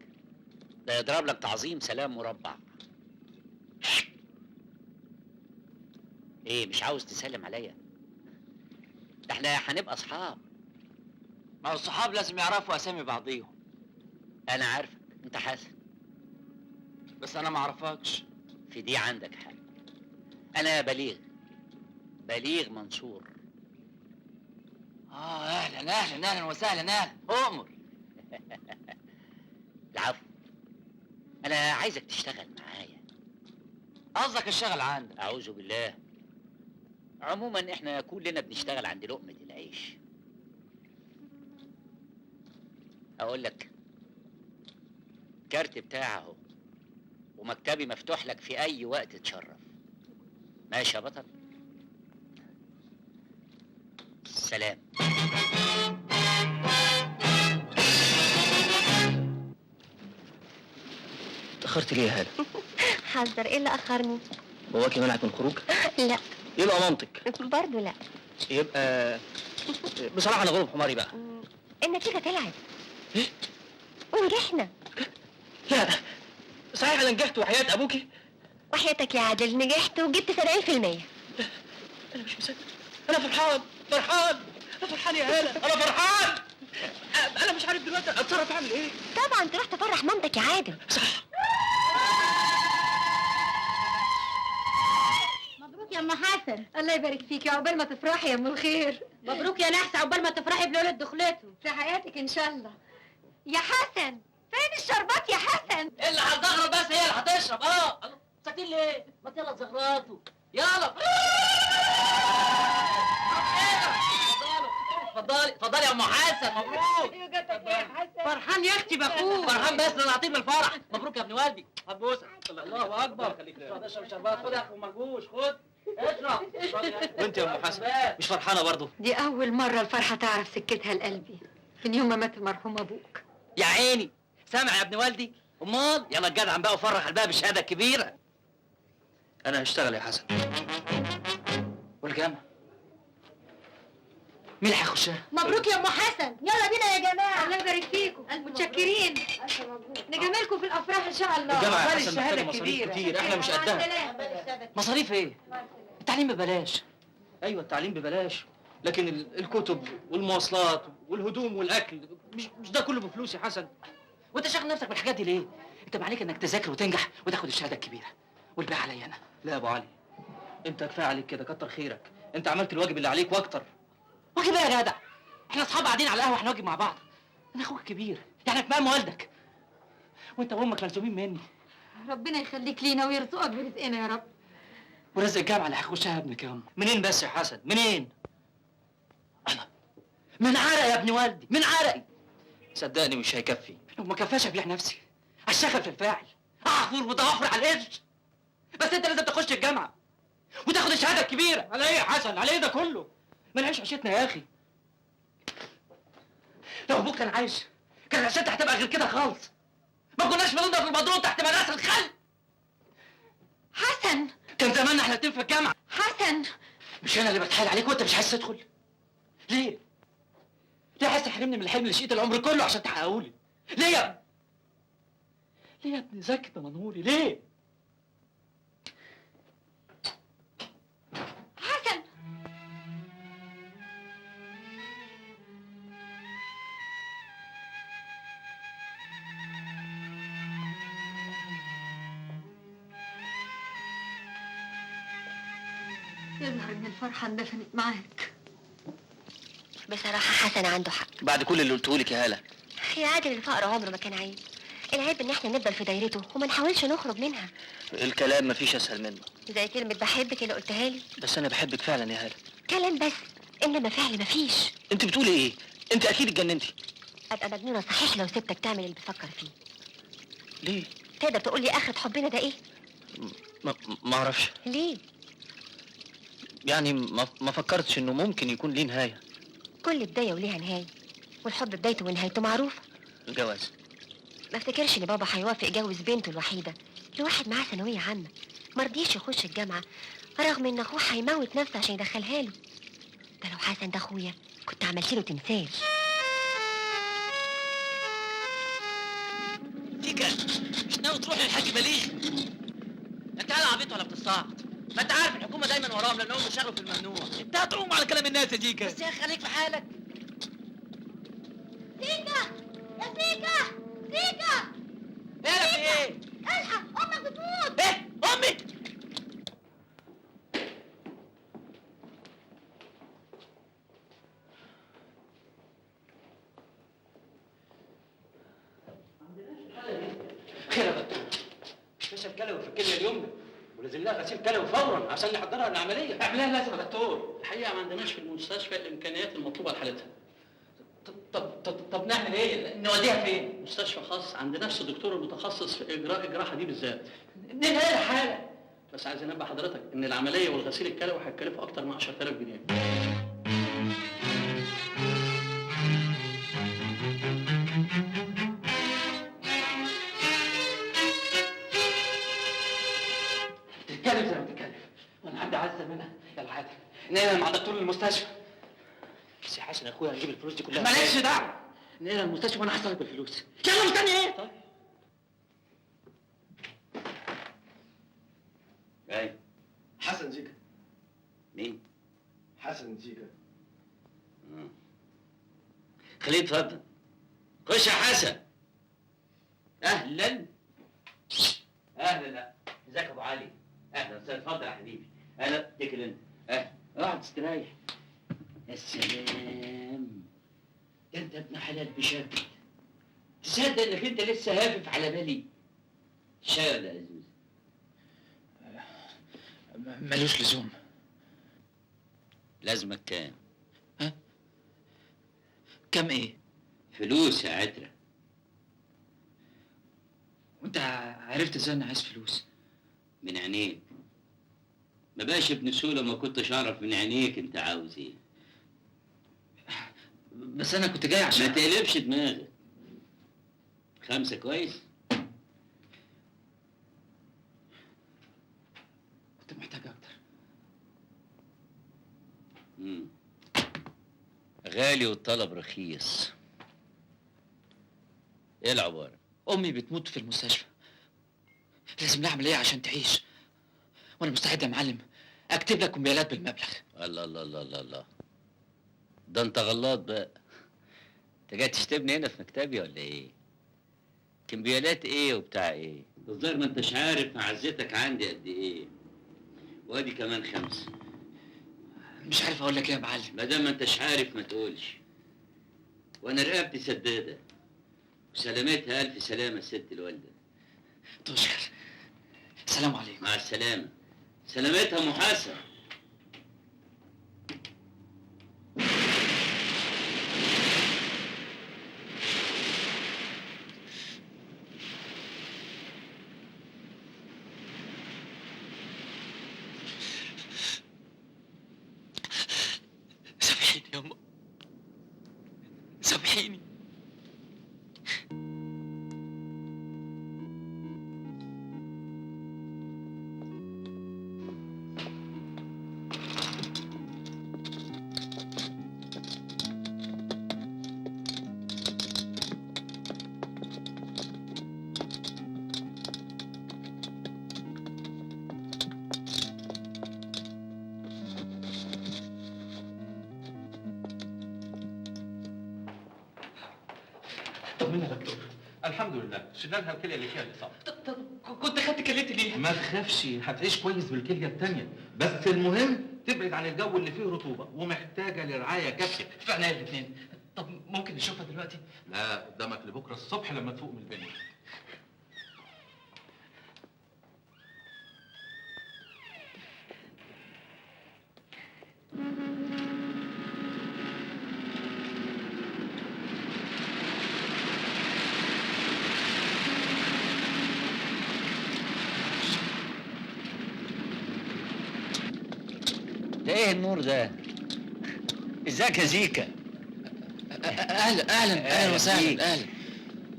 ده يضرب لك تعظيم سلام مربع. ايه مش عاوز تسلم عليا؟ ده احنا هنبقى اصحاب. ما هو الصحاب لازم يعرفوا اسامي بعضيهم. انا عارفك انت حسن، بس انا ما اعرفكش. في دي عندك حق. انا بليغ، بليغ منصور. اه اهلا اهلا اهلا وسهلا اهلا، اؤمر. العفو، انا عايزك تشتغل معايا. قصدك اشتغل عندك؟ اعوذ بالله. عموما احنا كلنا بنشتغل عند لقمة العيش. اقول لك الكارت بتاعي اهو، ومكتبي مفتوح لك في اي وقت تشرف. ماشي يا بطل؟ سلام. اتأخرت ليه يا هالة؟ حذر، ايه اللي اخرني؟ باباكي منعك من الخروج؟ لا. يبقى مامتك؟ برضه لا. يبقى بصراحة انا غلب حماري بقى. النتيجة طلعت. ايه؟ ونجحنا. لا صحيح انا نجحت وحياة ابوكي؟ وحياتك يا عادل نجحت وجبت 70%. انا مش مصدق، انا فرحان فرحان، انا فرحان يا هالة، انا فرحان. انا مش عارف دلوقتي اتصرف اعمل ايه. طبعا تروح تفرح مامتك يا عادل. صح. مبروك يا ام حسن. الله يبارك فيكي، عقبال ما تفرحي يا ام الخير. مبروك يا نحسه، عقبال ما تفرحي بلولة دخلته في حياتك ان شاء الله. يا حسن فين الشربات يا حسن؟ اللي هتزغرط بس هي اللي هتشرب. اه ساكتين ليه؟ ما يلا تزغرطوا يلا. اتفضلي اتفضلي يا ام حسن. مبروك. فرحان يا اختي باخوك. فرحان بس انا هطير من الفرح. مبروك يا ابن والدي. هبوسك. الله اكبر. خليك اشرب شربات. خد يا اخو مرجوش، خد اشرب. وانت يا ام حسن مش فرحانة برضه؟ دي اول مرة الفرحة تعرف سكتها لقلبي من يوم ما مات المرحوم ابوك. يا عيني سامع يا ابن والدي؟ امال يلا الجدع بقى وفرح قلبها بالشهادة الكبيرة. انا هشتغل يا حسن. والجامعة مين اللي هيخشها؟ مبروك يا ام حسن، يلا بينا يا جماعة. الله يبارك فيكم، متشكرين. نجاملكم في الافراح ان شاء الله. الجامعة يا حسن محتاجه مصاريف كتير، احنا مش قدها. مصاريف ايه؟ التعليم ببلاش. ايوه التعليم ببلاش، لكن الكتب والمواصلات والهدوم والاكل مش ده كله بفلوس يا حسن. وانت شاغل نفسك بالحاجات دي ليه؟ انت ما عليك انك تذاكر وتنجح وتاخد الشهادة الكبيرة والباقي عليا انا. لا يا ابو علي، انت كفاية عليك كده، كتر خيرك، انت عملت الواجب اللي عليك واكتر. واجب ايه يا جدع؟ احنا اصحاب قاعدين على القهوة، احنا واجب مع بعض. انا اخوك الكبير، يعني في مقام والدك، وانت وامك ملزومين مني. ربنا يخليك لينا ويرزقك برزقنا يا رب. ورزق الجامعة اللي هيخشها ابنك يا امي. منين بس يا حسن؟ منين؟ الله، من عرقي يا ابن والدي، من عرقي. صدقني مش هيكفي. لو ما كفاش ابيع نفسي، اشتغل في الفاعل، احفر وضوافر على القرش. بس انت لازم تخش الجامعة وتاخد الشهادة الكبيرة. على ايه يا حسن؟ على ايه ده كله؟ ما نعيش عيشتنا يا اخي. لو ابوك كان عايش كان عيشتنا هتبقى غير كده خالص. ما كناش فضلنا في المضروب تحت مدرسه الخل. حسن كان زماننا احنا الاتنين في الجامعة. حسن مش انا اللي بتحايل عليك وانت مش عايز تدخل؟ ليه؟ ليه عايز تحرمني من الحلم اللي شقيت العمر كله عشان تحققه لي؟ ليه يا ابني؟ ليه يا ابني زكي دمنهوري؟ ليه؟ حسن يظهر ان الفرحة اندفنت معاك. بصراحة حسن عنده حق. بعد كل اللي قلتهولك يا هالة. يا عادل الفقر عمره ما كان عيب، العيب ان احنا نفضل في دايرته وما نحاولش نخرج منها. الكلام مفيش اسهل منه. زي كلمة بحبك اللي قلتها لي. بس انا بحبك فعلا يا هالة. كلام بس، انما فعل مفيش. انت بتقولي ايه؟ انت اكيد اتجننتي. ابقى مجنونة صحيح لو سبتك تعمل اللي بتفكر فيه. ليه؟ تقدر تقول لي اخرة حبنا ده ايه؟ ما اعرفش. ليه؟ يعني ما فكرتش انه ممكن يكون ليه نهاية. كل بداية وليها نهاية، والحب بدايته ونهايته معروفة. الجواز. ما افتكرش ان بابا هيوافق يجوز بنته الوحيدة لواحد معاه ثانوية عامة، ما رضيش يخش الجامعة رغم ان اخوه هيموت نفسه عشان يدخلها له. ده لو حسن ده اخويا كنت عملت له تمثال. تيكا مش ناوي تروح للحاج بليغ؟ انت هلا عبيط ولا بتستعبط؟ ما انت عارف الحكومة دايما وراهم لانهم بيشتغلوا في الممنوع. انت هتقوم على كلام الناس يا جيكا. بس يا اخي خليك في حالك. سيكا يا سيكا، سيكا ايه في ايه؟ الحق امك بتموت. ايه امي؟ خير يا دكتور. فشل كلوي في الكلية اليمنى ولازم لها غسيل كلوي فورا عشان نحضرها للعملية. اعملها لازم يا دكتور. الحقيقة ما عندناش في المستشفى الامكانيات المطلوبة لحالتها. طب طب طب نعمل ايه؟ نوديها فين؟ مستشفى خاص عند نفس الدكتور المتخصص في اجراء الجراحة دي بالذات. ننقلها الحالة. بس عايز انبه حضرتك ان العملية والغسيل الكلوي هيتكلفوا اكتر من 10000 جنيه. تتكلم زي ما تتكلم، وانا عندي عزه منها يا العادل. نقلها مع دكتور المستشفى. بس يا حسن اخويا هنجيب الفلوس دي كلها. مالكش دعوه. نقلها المستشفى وانا هحصلك بالفلوس. يلا مستني ايه؟ طيب. ايوه حسن زيكا. مين؟ حسن زيكا. خليه يتفضل. خش يا حسن. اهلا اهلا. لا ازيك يا ابو علي؟ اهلا وسهلا. اتفضل يا حبيبي. اهلا، اتكل انت. اهلا، اقعد استريح. يا سلام، ده انت ابن حلال بشكل. تصدق انك انت لسه هافف على بالي؟ شاي ولا ازوز؟ ملوش لزوم. لازمك كام؟ ها؟ كام ايه؟ فلوس يا عترة. وانت عرفت ازاي انا عايز فلوس؟ من عينيك. ما بقاش ابن سولة ما كنتش اعرف من عينيك انت عاوز ايه. بس انا كنت جاي عشان. ما تقلبش دماغك. 5 كويس؟ كنت محتاج اكتر. غالي والطلب رخيص. ايه العبارة؟ امي بتموت في المستشفى، لازم لها عملية عشان تعيش، وانا مستعد يا معلم اكتب لك كمبيالات بالمبلغ. الله الله الله الله الله، ده انت غلط بقى. انت جاي تشتمني هنا في مكتبي ولا ايه؟ كمبيالات ايه وبتاع ايه؟ الظاهر ما انتش عارف معزتك عندي قد ايه. وادي كمان 5. مش عارف اقول لك ايه يا معلم. ما دام ما انتش عارف ما تقولش. وانا رقبتي سداده وسلامتها الف سلامه الست الوالدة. تشكر. سلام عليكم. مع السلامة. سلامتها محاسن. سامحيني يا أم، سامحيني. طمنا يا دكتور. الحمد لله شلنا لها الكلية اللي فيها الاصابة. طب كنت خدت كليتي ليه؟ ما تخافش، هتعيش كويس بالكلية الثانية، بس المهم تبعد عن الجو اللي فيه رطوبة ومحتاجة لرعاية كافيه. في عينيا الاثنين. طب ممكن نشوفها دلوقتي؟ لا، قدامك لبكرة الصبح لما تفوق من البنج. ده ايه النور ده؟ ازيك يا زيكا؟ اهلا اهلا اهلا وسهلا. اهلا.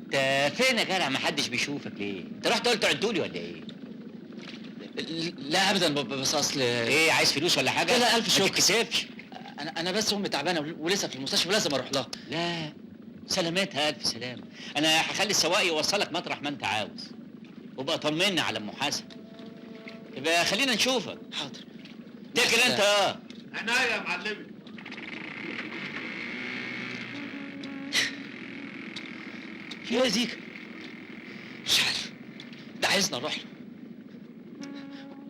انت فين يا جدع؟ ما حدش بيشوفك ليه؟ انت رحت قلت عدولي ولا ايه؟ لا ابدا، بس اصل ايه، عايز فلوس ولا حاجة؟ لا لا الف شكر. ما تتكسفش. انا بس امي تعبانة ولسه في المستشفى ولازم اروح لها. لا سلامتها، الف سلامه. انا هخلي السواق يوصلك مطرح ما انت عاوز، وبقى طمنا على ام حسن. يبقى خلينا نشوفك. حاضر. تاكل انت. عناية يا معلمي. في ايه يا زيكا؟ مش عارف، ده عايزنا نروح له،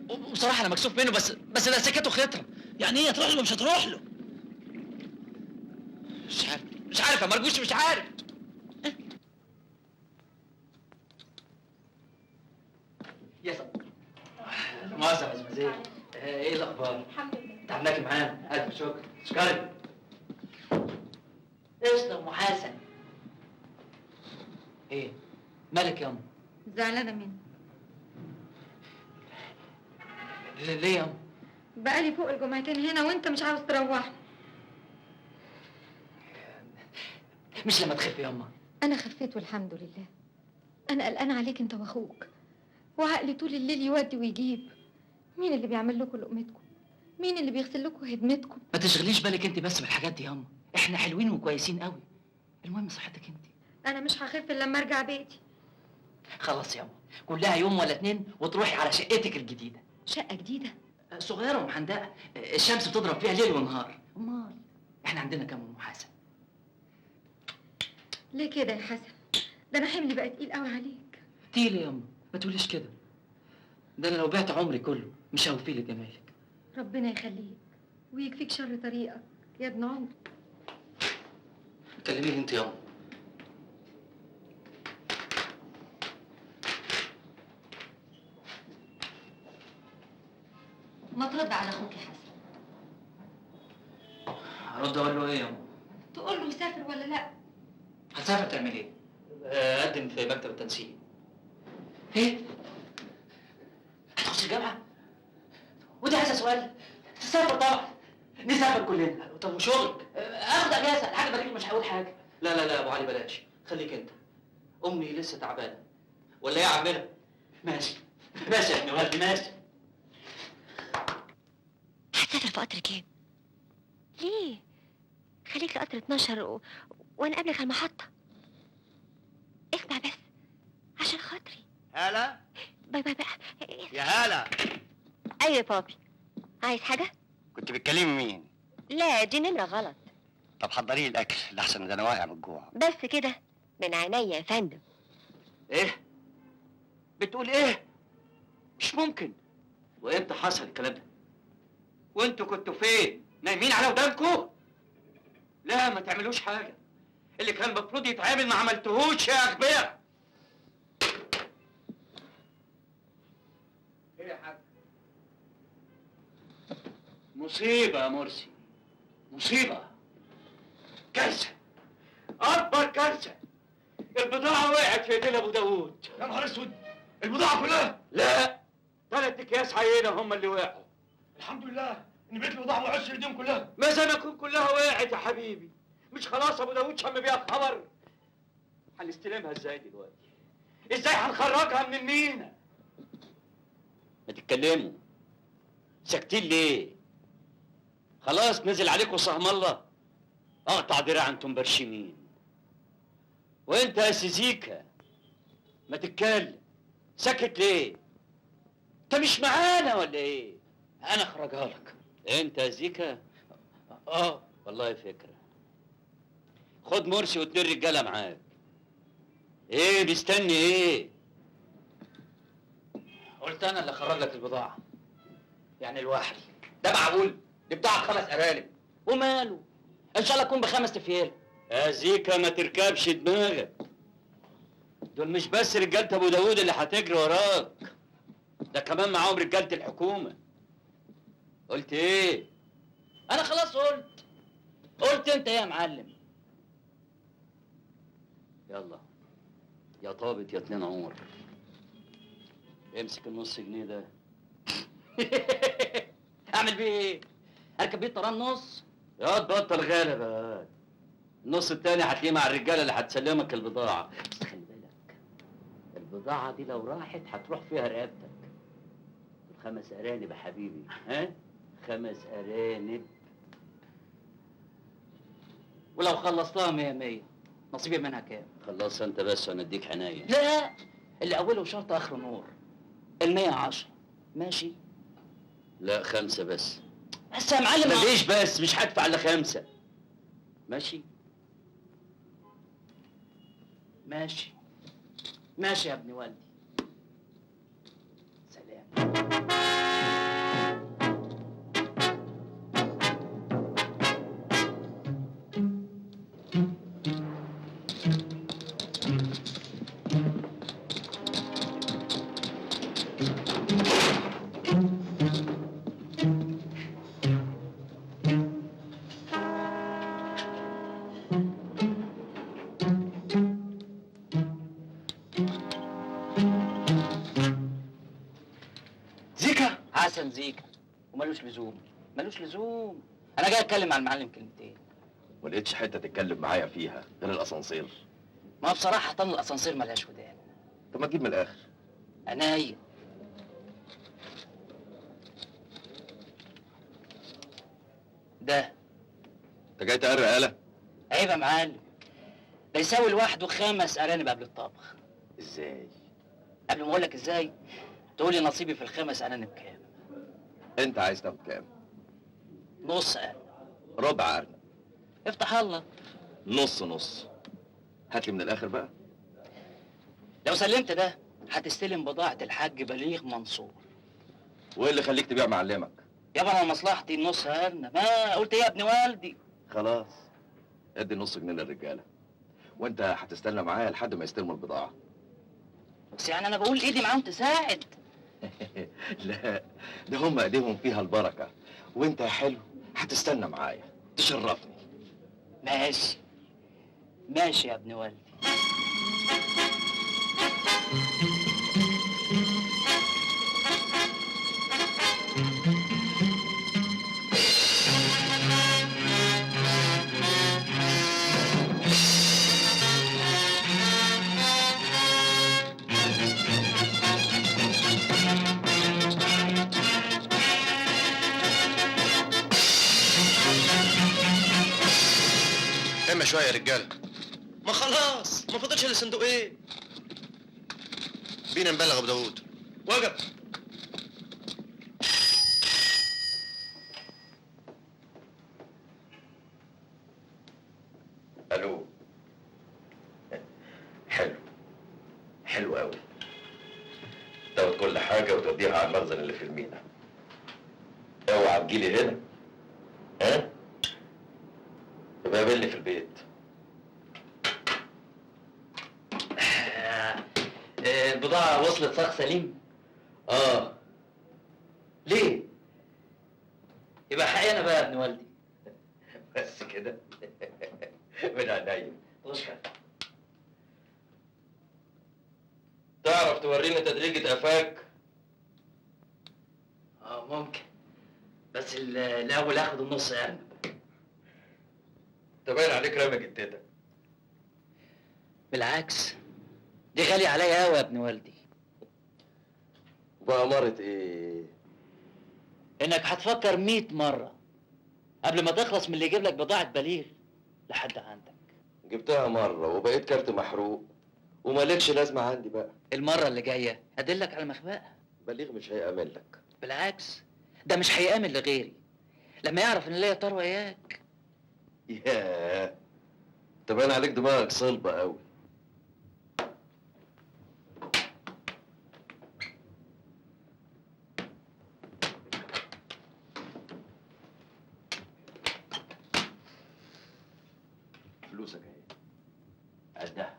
وبصراحة أنا مكسوف منه، بس ده سكته خطرة. يعني إيه هتروح له؟ مش هتروح له. مش عارف يا مرجوش، مش عارف. يا مؤاخذة يا مزمزيل، إيه الأخبار؟ الحمد لله. تعبناكي معانا، ألف شكر. شكرا. قشطة يا أم حسن. إيه؟ مالك يا أم؟ زعلانة مني. ليه يا أم؟ بقالي فوق الجمعتين هنا وأنت مش عاوز تروحني. مش لما تخفي يا أمه؟ أنا خفيت والحمد لله. أنا قلقانة عليك أنت وأخوك، وعقلي طول الليل يودي ويجيب. مين اللي بيعمل لكم لقمتكم؟ مين اللي بيغسل لكم هدمتكم؟ ما تشغليش بالك انت بس بالحاجات دي ياما، احنا حلوين وكويسين قوي. المهم صحتك انت. انا مش هخف الا لما ارجع بيتي. خلاص ياما، كلها يوم ولا اتنين وتروحي على شقتك الجديدة. شقه جديدة؟ صغيرة ومحندقه، الشمس بتضرب فيها ليل ونهار. امال احنا عندنا كام محاسب؟ ليه كده يا حسن؟ ده انا حملي بقى تقيل قوي عليك. تقيل يا ياما؟ ما تقوليش كده، ده انا لو بعت عمري كله مش هوفيه لجمالك. ربنا يخليك ويكفيك شر طريقك يا ابن عمري. كلميه انت ياما. ما ترد على اخوك يا حسن. هرد اقول له ايه ياما؟ تقول له مسافر ولا لا؟ هتسافر تعمل ايه؟ اقدم في مكتب التنسيق. ايه؟ هتخش الجامعة؟ ودي عايزه سؤال؟ تسافر طبعا، نسافر كلنا. طب وشغلك؟ اخد اجازه، الحاجة بجيب مش هقول حاجة. لا لا لا يا ابو علي بلاش، خليك انت. امي لسه تعبانة. ولا ايه يا عمنا؟ ماشي ماشي يا ابن والدي ماشي. هتسافر في قطر كام؟ ليه؟ خليك لقطر 12 وانا قابلك على المحطة. اسمع بس عشان خاطري. هلا bye bye بقى يا هلا. ايوه يا بابي، عايز حاجة؟ كنت بتكلمي مين؟ لا دي نمرة غلط. طب حضري لي الأكل لحسن ده أنا واقع من الجوع. بس كده من عينيا يا فندم. إيه؟ بتقول إيه؟ مش ممكن. وإمتى حصل الكلام ده؟ وإنتوا كنتوا فين؟ نايمين على ودانكوا؟ لا ما تعملوش حاجة، اللي كان المفروض يتعمل ما عملتهوش يا أغبياء. إيه يا حاج؟ مصيبة يا مرسي، مصيبة، كارثة، أكبر كارثة. البضاعة وقعت في إيدين أبو داوود. يا نهار أسود، البضاعة كلها؟ لا، 3 أكياس عينة هم اللي وقعوا. الحمد لله إن بقيت البضاعة ما وقعتش في إيديهم كلها. ما زي ما تكون كلها وقعت يا حبيبي، مش خلاص أبو داوود شم بيها خبر؟ هنستلمها إزاي دلوقتي؟ إزاي هنخرجها من المينا؟ ما تتكلموا، ساكتين ليه؟ خلاص نزل عليكم سهم الله. اقطع دراع انتم برشمين. وانت يا سيزيكا ما تتكلم، ساكت ليه؟ انت مش معانا ولا ايه؟ انا اخرجها لك. انت يا زيكا؟ اه والله فكرة. خد مرسي واتنين رجاله معاك. ايه مستني ايه؟ قلت انا اللي اخرج لك البضاعة. يعني الواحد ده معقول؟ دي بضاعة ب5 ارانب. وماله؟ ان شاء الله تكون ب5 تفيال. يا زيكا ما تركبش دماغك، دول مش بس رجالة ابو داوود اللي هتجري وراك، ده كمان معاهم رجالة الحكومة. قلت ايه؟ انا خلاص قلت انت ايه يا معلم؟ يلا يا طابت يا اتنين عمر، امسك النص جنيه ده. اعمل بيه ايه؟ اركب بيه الطرام نص؟ يا بطل غالب، النص التاني هتلاقيه مع الرجالة اللي هتسلمك البضاعة. بس خلي بالك، البضاعة دي لو راحت هتروح فيها رقبتك. 5 ارانب يا حبيبي، ها؟ 5 ارانب. ولو خلصتها 100 نصيبي منها كام؟ خلصها انت بس وانا اديك عناية. لا، اللي اوله شرط اخره نور. 110 ماشي؟ لا 5 بس. بس يا معلم. مفيش بس، مش هدفع الا 5. ماشي؟ ماشي ماشي يا ابن والدي. سلام. حسن زيكا ومالوش لزوم، مالوش لزوم. انا جاي اتكلم مع المعلم كلمتين. ما لقيتش حتة تتكلم معايا فيها غير الاسانسير. ما بصراحة طن الاسانسير ملهاش ودان. طب ما تجيب من الاخر. عينيا. ده انت جاي تقرق آلة؟ عيب يا معلم، ده يساوي لوحده 5 ارانب قبل الطبخ. ازاي؟ قبل ما اقول لك ازاي تقولي نصيبي في ال5 ارانب كام؟ انت عايز تاخد كام؟ نص ارنب. ربع ارنب. افتح الله. نص نص. هات لي من الاخر بقى. لو سلمت ده هتستلم بضاعة الحاج بليغ منصور. وايه اللي خليك تبيع معلمك؟ يابا انا مصلحتي النص ارنب. ما قلت ايه يا ابن والدي؟ خلاص ادي نص جنيه للرجاله، وانت هتستنى معايا لحد ما يستلموا البضاعة. بس يعني انا بقول ايدي معاهم تساعد. لا، ده هم ايديهم فيها البركة، وانت يا حلو هتستنى معايا تشرفني. ماشي ماشي يا ابن والدي. اما شوية يا رجاله. ما خلاص ما فاضلش الا صندوقين. بينا نبلغ ابو داوود. وجب. الو. حلو حلو قوي. تاخد كل حاجة وتوديها على المخزن اللي في المينا. اوعى تجيلي هنا. ها؟ يبقى قابلني في البيت. البضاعة وصلت صاغ سليم؟ اه. ليه؟ يبقى حقي انا بقى يا ابن والدي. بس كده؟ من عينيا. تشكر. تعرف تورينا تدريجة قفاك؟ اه ممكن، بس الاول اخد النص ارنب. انت باين عليك رامي جدتك. بالعكس، دي غالية عليا قوي يا ابن والدي. بأمارة ايه؟ انك هتفكر 100 مرة قبل ما تخلص من اللي يجيب لك بضاعة بليغ لحد عندك. جبتها مرة وبقيت كارت محروق ومالكش لازمة عندي بقى. المرة اللي جاية هدلك على مخبأها. بليغ مش هيأمن لك. بالعكس، ده مش هيأمن لغيري لما يعرف ان ليا طار وياك. ياه، انت باين عليك دماغك صلبة قوي. فلوسك اهي، عدها.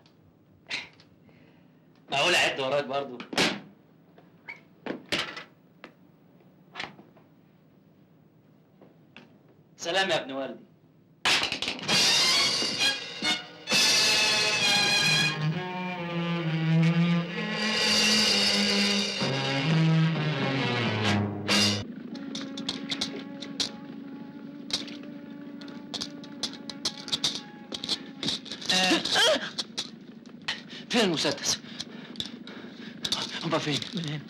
معقول اعد وراك برضو؟ سلام يا ابن والدي. فين المسدس؟ هما فين؟ من هنا.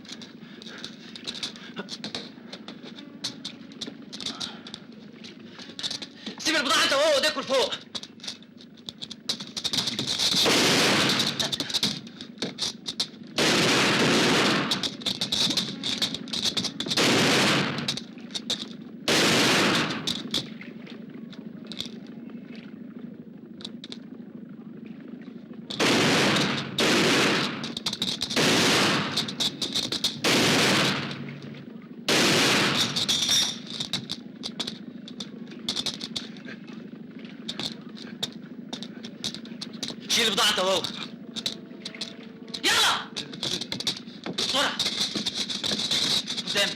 سيب البضاعة انت وهو وديكوا لفوق. شيل البضاعة انت وهو. يلا بسرعة قدامي،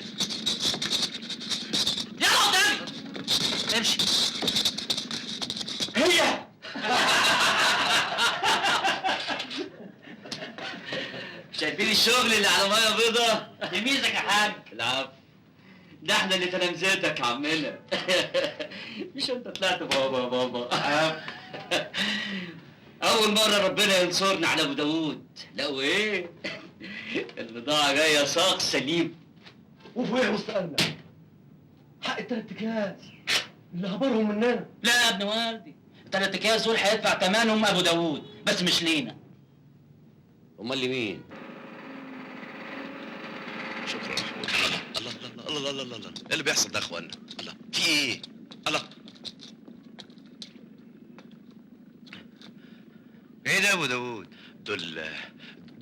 يلا قدامي، امشي. هي شايفين الشغل اللي على مية بيضة؟ يميزك يا حاج. العفو، ده احنا اللي تلامذتك يا عمنا. مش انت طلعت بابا يا بابا؟ أول مرة ربنا ينصرنا على أبو داوود، لا وإيه؟ البضاعة جاية ساق سليم. وفوق وسط قلبك حق التلات أكياس اللي هبرهم مننا. لا يا ابن والدي، التلات أكياس دول هيدفع تمنهم أبو داوود، بس مش لينا. أمال لمين؟ شكرا يا محمود. الله الله الله الله الله الله، إيه اللي بيحصل ده يا إخوانا؟ الله، في إيه؟ الله، ايه ده يا ابو داوود؟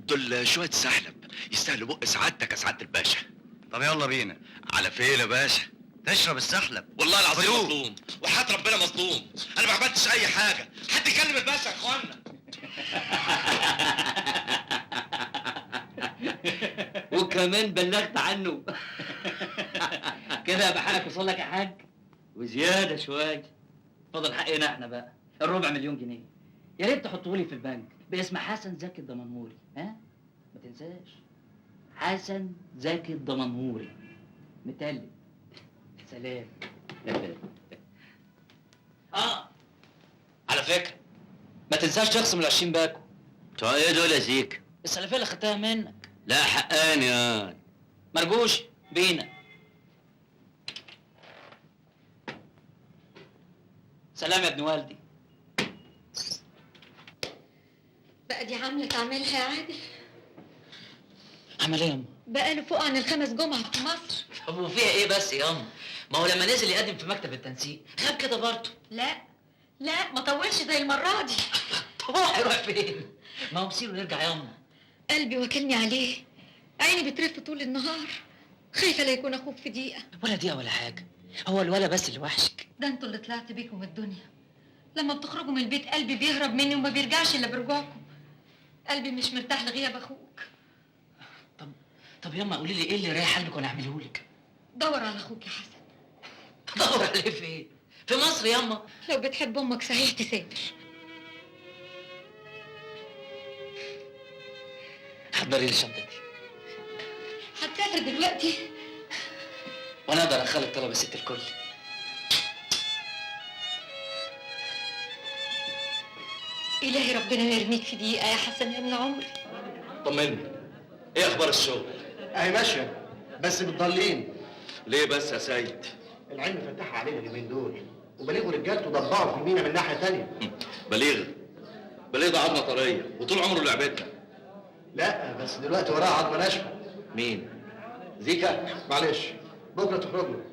دول شوية سحلب يستاهلوا بق سعادتك يا سعادة الباشا. طب يلا بينا. على فين يا باشا؟ تشرب السحلب. والله العظيم مظلوم، وحياة ربنا مظلوم، أنا ما عملتش أي حاجة، حد يكلم الباشا يا إخوانا. وكمان بلغت عنه. كده يبقى حقك وصل لك يا حاج، وزيادة شوية. فاضل حقنا احنا بقى، 250,000 جنيه. يا ريت تحطهولي في البنك باسم حسن زكي الدمنهوري. ها؟ ما تنساش، حسن زكي الدمنهوري متقلب. سلام. على فكرة ما تنساش تخصم ال 20 باكو. بتوع ايه دول يا زيك؟ السلفية اللي خدتها منك. لا حقاني يا مرجوش بينا. سلام يا ابن والدي. بقى دي عاملة تعملها يا عادل؟ عمل ايه ياما؟ بقاله فوق عن ال5 جمعة في مصر. طب وفيها ايه بس ياما؟ ما هو لما نزل يقدم في مكتب التنسيق غاب كده برضه. لا لا، ما طولش زي المرة دي. طب هو هيروح فين؟ ما هو مصيره يرجع ياما. قلبي واكلني عليه، عيني بترف طول النهار، خايفة لا يكون اخوك في دقيقة. ولا دقيقة ولا حاجة، هو الولا بس اللي وحشك. ده انتوا اللي طلعت بيكم الدنيا. لما بتخرجوا من البيت قلبي بيهرب مني وما بيرجعش الا برجوعكم. قلبي مش مرتاح لغياب اخوك. طب ياما قولي لي ايه اللي رايح قلبك وانا اعمله لك؟ دور على اخوك يا حسن. دور عليه فين؟ في مصر ياما. لو بتحب امك صحيح تسافر. حضري لي شنطتي. هتسافر دلوقتي؟ وانا اقدر اخلي طلب يا ست الكل. إلهي ربنا ما يرميك في دقيقة يا حسن يا ابن عمري. طمني، ايه اخبار الشغل؟ اهي ماشية بس بتضلين. ليه بس يا سيد؟ العين مفتحة علينا اليومين دول، وبليغ ورجالته ضبعوا في المينا من ناحية تانية. بليغ؟ بليغ ده عظمة طرية وطول عمره لعبتنا. لا بس دلوقتي وراه عظمة ناشفة. مين؟ زيكا؟ معلش بكرة تخرج له.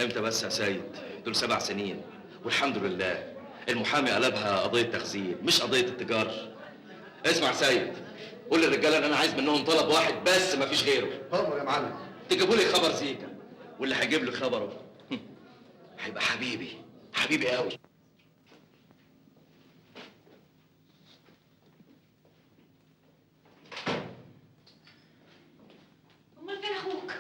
امتى بس يا سيد؟ دول 7 سنين والحمد لله المحامي قلبها قضية تخزين مش قضية التجار. اسمع يا سيد، قول للرجالة ان انا عايز منهم طلب واحد بس مفيش غيره. هو يا معلم تجيبوا لي خبر زيكا، واللي هيجيب لي خبره هيبقى حبيبي، حبيبي قوي. امال فين اخوك؟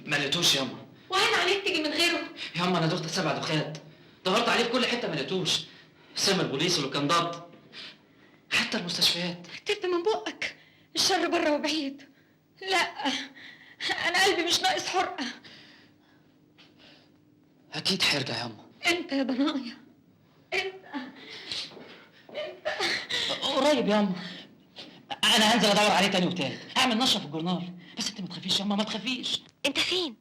ما لقيتوش ياما. وهين عليك تيجي من غيره؟ يا عم انا دخت 7 دخات، دورت عليه في كل حتة ما لقيتوش. سام البوليس والكندات، حتى المستشفيات. تف من بقك، الشر بره وبعيد. لا انا قلبي مش ناقص حرقه. اكيد هيرجع يا اما. انت يا ضنايا، انت قريب يا اما. انا هنزل ادور عليه تاني وتالت، هعمل نشره في الجورنال. بس انت ما تخافيش يا اما، ما تخافيش. انت فين؟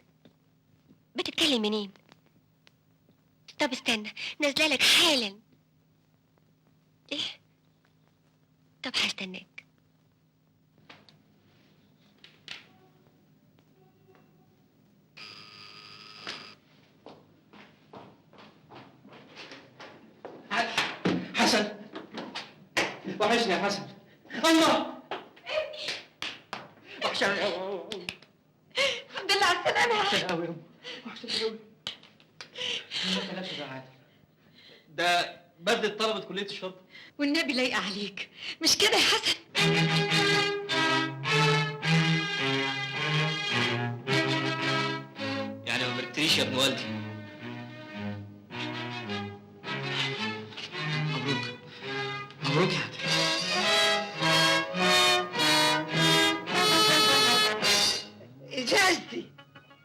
بتتكلم منين؟ طب استنى، نازله لك حالا. ايه؟ طب هستناك. حسن وحشني يا حسن. الله وحشني. الحمد لله على السلامة يا حسن. وحشني قوي يا أم، وحشني قوي. انت لابسه ده عادل؟ ده بدلة طلبة كلية الشرطة. والنبي لايقة عليك، مش كده يا حسن؟ يعني ما باركتليش يا ابن والدي. مبروك مبروك يا عادل. ازازتي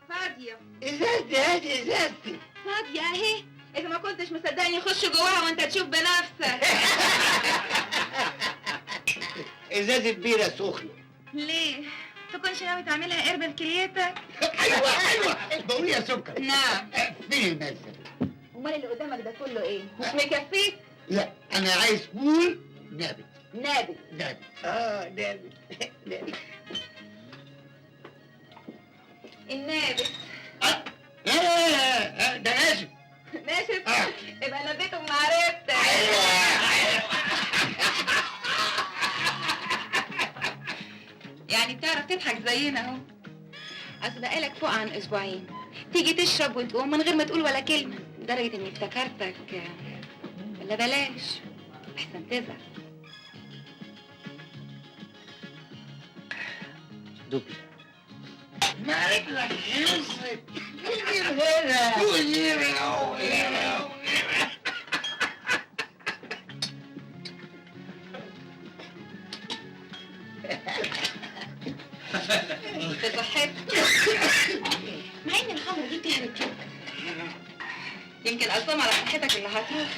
فاضية. ازازتي، هاتي ازازتي. فاضية اهي، إذا ما كنتش مصدقني خش جواها وأنت تشوف بنفسك. ازازة بيرة سخنة. ليه؟ تكونش ناوي تعملها قربة لكليتك؟ ايوه ايوه، بقول يا سكر. نعم. فين المزة؟ أمال اللي قدامك ده كله إيه؟ مش مكفيك؟ لا، أنا عايز فول نابت. نابت. نابت. نابت. نابت. النابت. لا لا لا، ده ناشف. ناشف؟ يبقى لبيته بمعرفتك. ايوه. يعني بتعرف تضحك زينا اهو. اصل بقالك فوق عن اسبوعين تيجي تشرب وتقوم من غير ما تقول ولا كلمة، لدرجة اني افتكرتك. ولا بلاش، احسن تزعل. دوبي ما رجلك خلصت. هنا هنا. بصحتك. مع ان الخمرة دي بتهرب كده، يمكن قصدهم على صحتك اللي هتروح.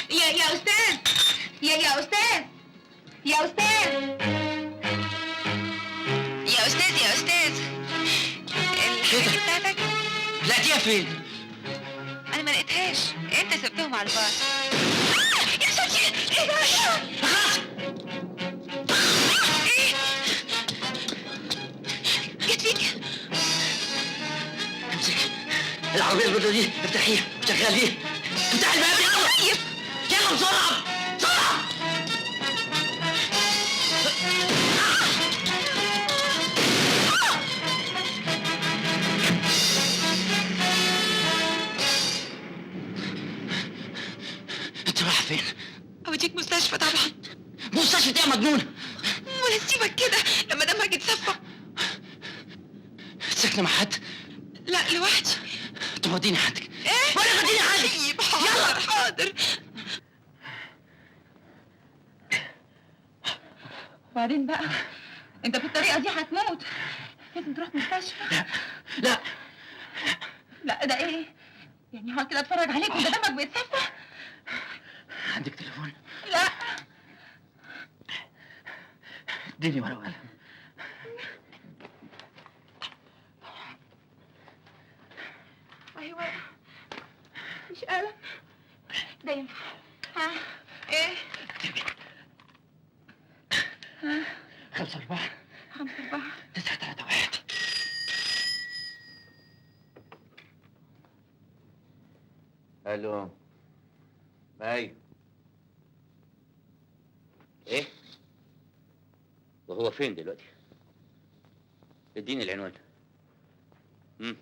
يا استاذ، يا استاذ، يا استاذ، يا استاذ، يا استاذ، الحاجات بتاعتك لقيتيها فين؟ انا ما لقيتهاش، انت سبتهم على البار. يا ساتر، ايه ده؟ ايه؟ جت فيك؟ امسكي العربية البيضاء دي، افتحيها وشغليها. افتحي الباب يلا. يلا بسرعة بسرعة. انت رايحة فين؟ اوديك مستشفى طبعا. مستشفى ايه يا مجنونة؟ ولا سيبك كده لما دمك يتصفى. ساكنة مع حد؟ لا لوحدي. طب وديني عندك. ايه؟ ولا وديني عندك. طيب حاضر حاضر. وبعدين بقى انت بالطريقة دي هتموت، لازم تروح مستشفى. لا لا لا، ده ايه؟ يعني هقعد كده اتفرج عليك وانت دمك بيتصفى؟ عندك تليفون؟ لا. اديني ورقة وقلم. اهي ورقة، مش قلم. ده ينفع؟ ها؟ ايه؟ ها؟ 5 4 5 4 9 3 1. الو. ايوه. ايه؟ وهو فين دلوقتي؟ اديني العنوان. امم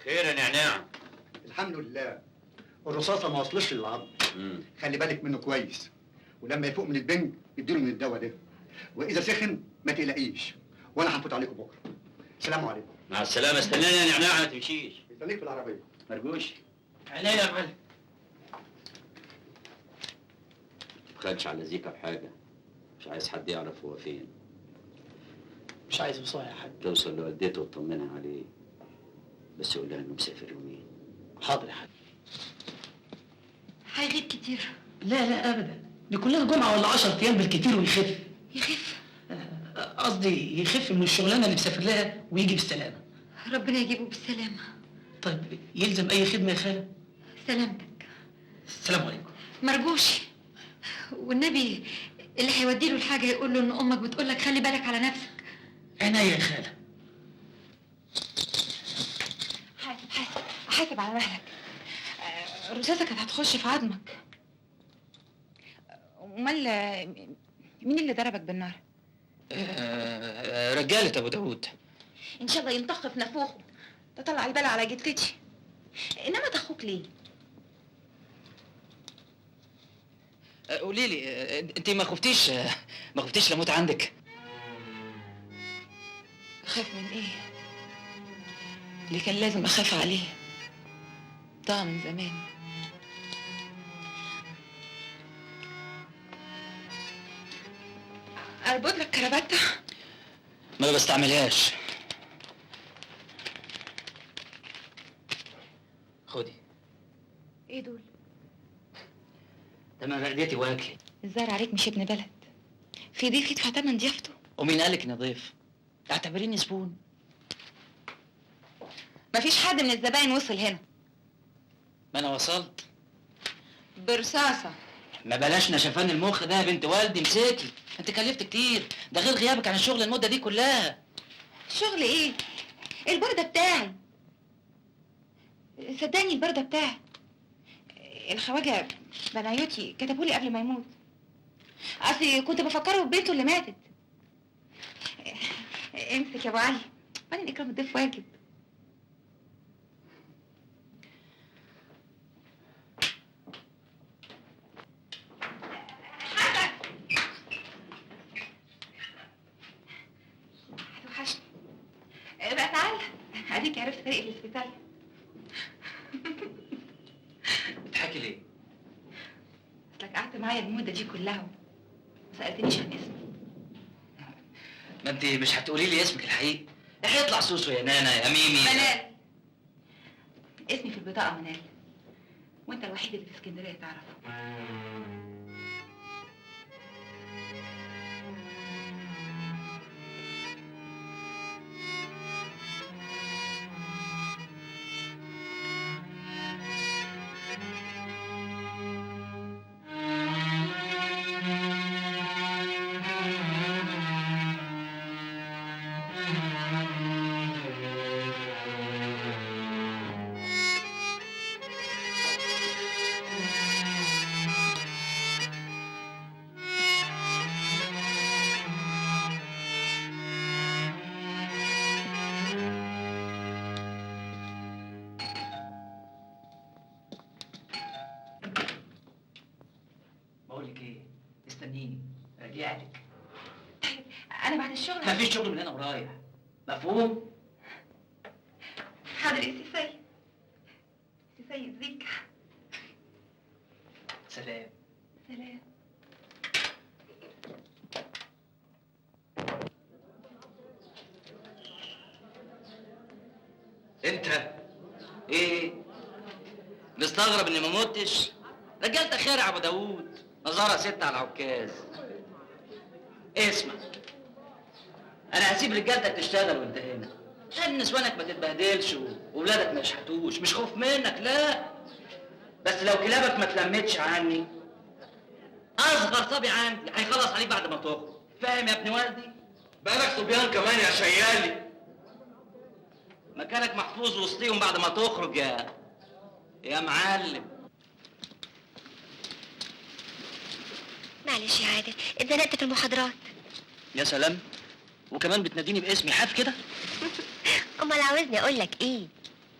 خير يا نعناع. الحمد لله، الرصاصة ما وصلتش للعظم. خلي بالك منه كويس، ولما يفوق من البنج اديله من الدواء ده، واذا سخن ما تقلقيش، وانا هنفوت عليكم بكره. السلام عليكم. مع السلامة. استناني يا نعناع ما تمشيش. استنيك في العربية. مرجوش. عينيا يا معلم. ما تبخلش على زيكا بحاجة، مش عايز حد يعرف هو فين. مش عايز وصايا يا حاج. توصل لوالدته وتطمنها عليه، بس قول لها انه مسافر يومين. حاضر يا حاج. هيغيب كتير؟ لا لا ابدا، دي كلها جمعه ولا 10 ايام بالكتير ويخف. يخف؟ قصدي يخف من الشغلانة اللي مسافر لها ويجي بالسلامة. ربنا يجيبه بالسلامة. طيب يلزم اي خدمة يا خاله؟ سلامتك. السلام عليكم. مرجوش، والنبي اللي هيودي له الحاجة يقول له ان امك بتقول لك خلي بالك على نفسك. عينيا يا خاله. حاسب حاسب حاسب على مهلك، الرصاصة كانت هتخش في عظمك. امال مين اللي ضربك بالنار؟ رجاله ابو داوود. ان شاء الله ينطخ في نافوخه، ده طلع البلا على جدتي. انما تخوك ليه؟ قولي لي انت ما خفتيش؟ ما خفتيش لموت عندك؟ اخاف من ايه؟ اللي كان لازم اخاف عليه ضاع من زمان. اربط لك كرافته؟ ما بستعملهاش. خدي. ايه دول؟ ده ما رقدتي واكلي. الظاهر عليك مش ابن بلد. في ضيف يدفع تمن ضيافته؟ ومين قالك اني ضيف؟ اعتبريني زبون. مفيش حد من الزباين وصل هنا. ما انا وصلت برصاصه. ما بلاش نشفان المخ ده يا بنت والدي. امسكي، انت كلفت كتير، ده غير غيابك عن الشغل المدة دي كلها. شغل ايه؟ البرده بتاعي، صدقني البرده بتاعي. الخواجه بنايوتي كتبولي قبل ما يموت، اصلي كنت بفكره ببنته اللي ماتت. امسك يا ابو علي، بعدين اكرام الضيف واجب. حسن هتوحشني بقى، تعال اديك عرفت طريق الاسبيتال. بتحكي ليه؟ اصلك قعدت معايا المدة دي كلها وما سالتنيش عن اسمي. ما انت مش هتقولي لي اسمك الحقيقي؟ هيطلع سوسو يا نانا يا ميمي. منال اسمي في البطاقة منال، وانت الوحيد اللي في اسكندرية تعرفه. استنيني راجعلك. طيب انا بعد الشغل. مفيش شغل من هنا ورايح، مفهوم؟ حاضر يا سي سيد. سي سيد زيك. سلام. سلام. انت ايه؟ مستغرب اني ما متش؟ رجالتك خير يا ابو داوود، نظارة ست على العكاز. اسمع، انا هسيب رجالتك تشتغل وانت هنا، عشان نسوانك ما تتبهدلش وولادك ما يشحتوش. مش خوف منك، لا، بس لو كلابك ما تلمتش عني اصغر صبي عندي هيخلص عليك بعد ما تخرج. فاهم يا ابن والدي؟ بالك صبيان كمان يا شيالي. مكانك محفوظ وسطيهم بعد ما تخرج يا معلم. معلش يا عادل، اتزنقت في المحاضرات. يا سلام، وكمان بتناديني باسمي حاف كده؟ امال عاوزني اقول لك ايه؟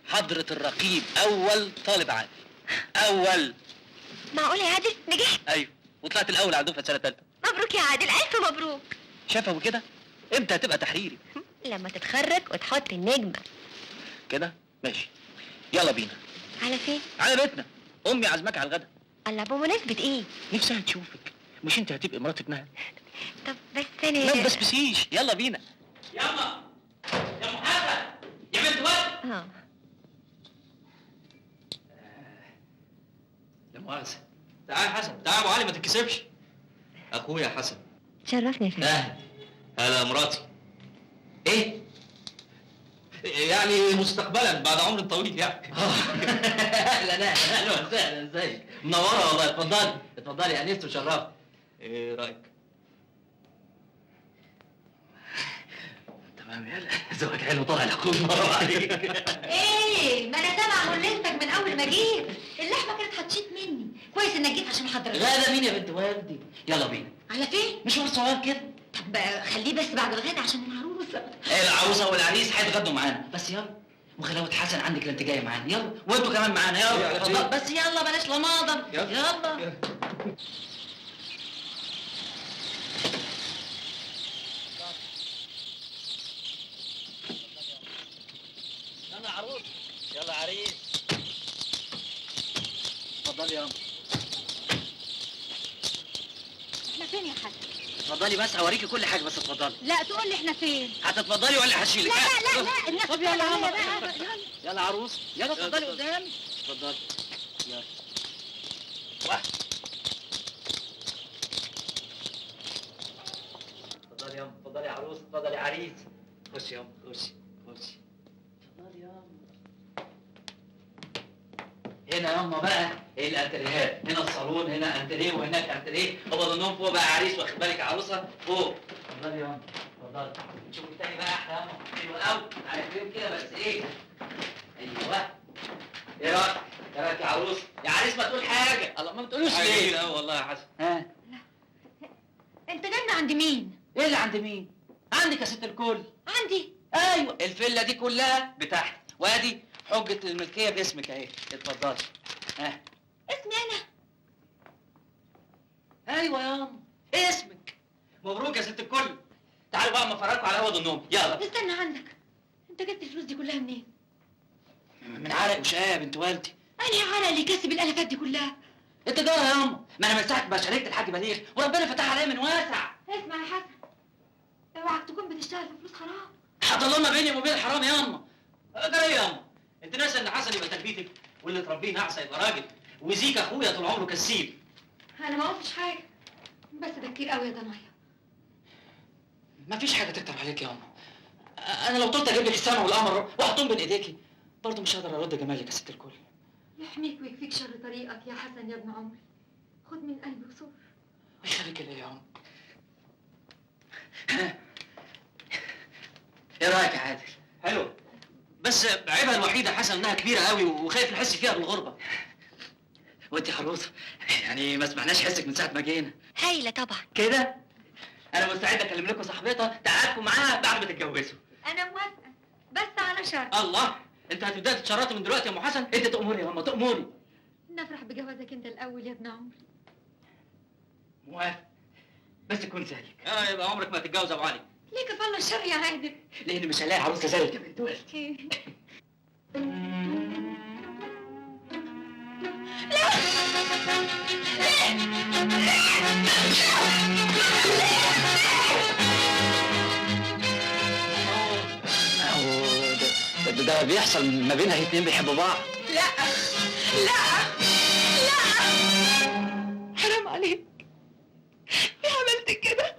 حضرة الرقيب اول طالب عادل. اول. معقول يا عادل نجحت؟ ايوه، وطلعت الاول على دفعه سنة ثالثة. مبروك يا عادل، الف مبروك. شفوي كده؟ امتى هتبقى تحريري؟ لما تتخرج وتحط النجمة. كده؟ ماشي، يلا بينا. على فين؟ على بيتنا، امي عازماك على الغدا. الله، بمناسبة ايه؟ نفسها تشوفك، مش انت هتبقي مرات ابنها؟ طب بس انا ما تبسبسيش، يلا بينا. يلا يا ام حسن، يا بنت وقت. لا مؤاخذة. تعال يا حسن، تعال يا ابو علي، ما تتكسفش. اخويا حسن. تشرفني يا فندم. اهلا. هلا يا مراتي. ايه؟ يعني مستقبلا بعد عمر طويل يعني. اهلا اهلا اهلا وسهلا، ازيك؟ منورة والله. اتفضلي اتفضلي، انست وشرفت. ايه رايك؟ تمام، يلا ذوقك حلو طالع لاخوك. مرة عليك. ايه، ما انا سامعه ملستك من اول ما جيت، اللحمة كانت هتشيط مني. كويس انك جيت عشان حضرتك. غدا مين يا بنت والدي؟ يلا بينا. على فين؟ مشوار صغير كده. طب خليه بس بعد الغدا عشان العروسة. ايه العروسة والعريس هيتغدوا معانا، بس يلا. وخلاوة حسن عندك لا انت جاية معانا، يلا وانتوا كمان معانا، يلا اتفضل. بس يلا بلاش لماضه، يلا. يلا عروس، يلا عريس. اتفضلي يا احنا فين يا حسن؟ اتفضلي بس اوريكي كل حاجة، بس اتفضلي. لا تقول لي احنا فين. هتتفضلي ولا هشيلك؟ لا لا لا لا، الناس طب يلا يلا بقى، يلا يلا عروس، يلا اتفضلي قدامي. اتفضلي يلا. واحد. اتفضلي يا اتفضلي يا عروس، اتفضلي يا عريس. خشي يا خشي خشي. اتفضلي يا هنا ياما بقى الانتريهات، هنا الصالون، هنا انتريه، وهناك انتريه، اوضة النوم فوق بقى عريس، واخد بالك عروسه فوق. اتفضلي ياما اتفضلي. نشوف التاني بقى احلى ياما، حلو قوي على كريم كده بس ايه. ايوه، ايه رايك؟ ايه رايك يا عروس؟ يا عريس ما تقول حاجة. الله، ما بتقولوش ليه؟ جميل قوي والله يا حسن. ها؟ لا انت جايبنا عند مين؟ ايه اللي عند مين؟ عندك يا ست الكل. عندي؟ ايوه، الفيلا دي كلها بتاعتي، وادي حجة الملكية باسمك اهي، اتفضلي. ها؟ اسمي انا؟ ايوه ياما، اسمك. مبروك يا ست الكل. تعالوا بقى اما افرجكم على اوض النوم، يلا. استنى عندك، انت جبت الفلوس دي كلها منين؟ من عرق وشقاية يا بنت والدي. انهي عرق اللي كسب الالافات دي كلها؟ انت جارة ياما، ما انا من ساعة ما شاركت الحاج بليغ وربنا فتح عليا من واسع. اسمع يا حسن، اوعك تكون بتشتغل في فلوس حرام. حط ما بيني وبين الحرام ياما. اقدر ايه ياما؟ انت ناسي ان حسن يبقى تربيتك، واللي تربيه نعسه يبقى راجل، وزيك اخويا طول عمره كسيب. انا ما قلتش حاجة، بس ده كتير قوي يا ضنايا. مفيش حاجة تكتر عليك يا اما. انا لو طلت اجيب لك السما والقمر واحطهم بين ايديكي برضه مش هقدر ارد جمالك يا ست الكل. يحميك ويكفيك شر طريقك يا حسن يا ابن عمري. خد من قلبي وصور. ويخليك ليا يا عم. ايه رايك يا عادل؟ حلو، بس عيبها الوحيد يا حسن انها كبيرة قوي وخايف نحس فيها بالغربة. وانت يا حروسه يعني ما سمعناش حسك من ساعة ما جينا. هايلة طبعا. كده انا مستعد اكلم لكم صاحبتها تعالكم معاها بعد ما تتجوزوا. انا موافقة بس على شرط. الله، انت هتبداي تتشرطي من دلوقتي يا ام حسن؟ انت تأمري يا ماما، تأمري. نفرح بجوازك انت الاول يا ابن عمري. موافق بس تكون سالك. يبقى عمرك ما هتتجوز يا ابو علي. ليه كفالة الشر يا عادل؟ لان مش هلاقي عروسه زيك يا بنت والدي. لا ده بيحصل ما بينها اتنين بيحبوا بعض. لا لا لا، حرام عليك، ليه عملت كده؟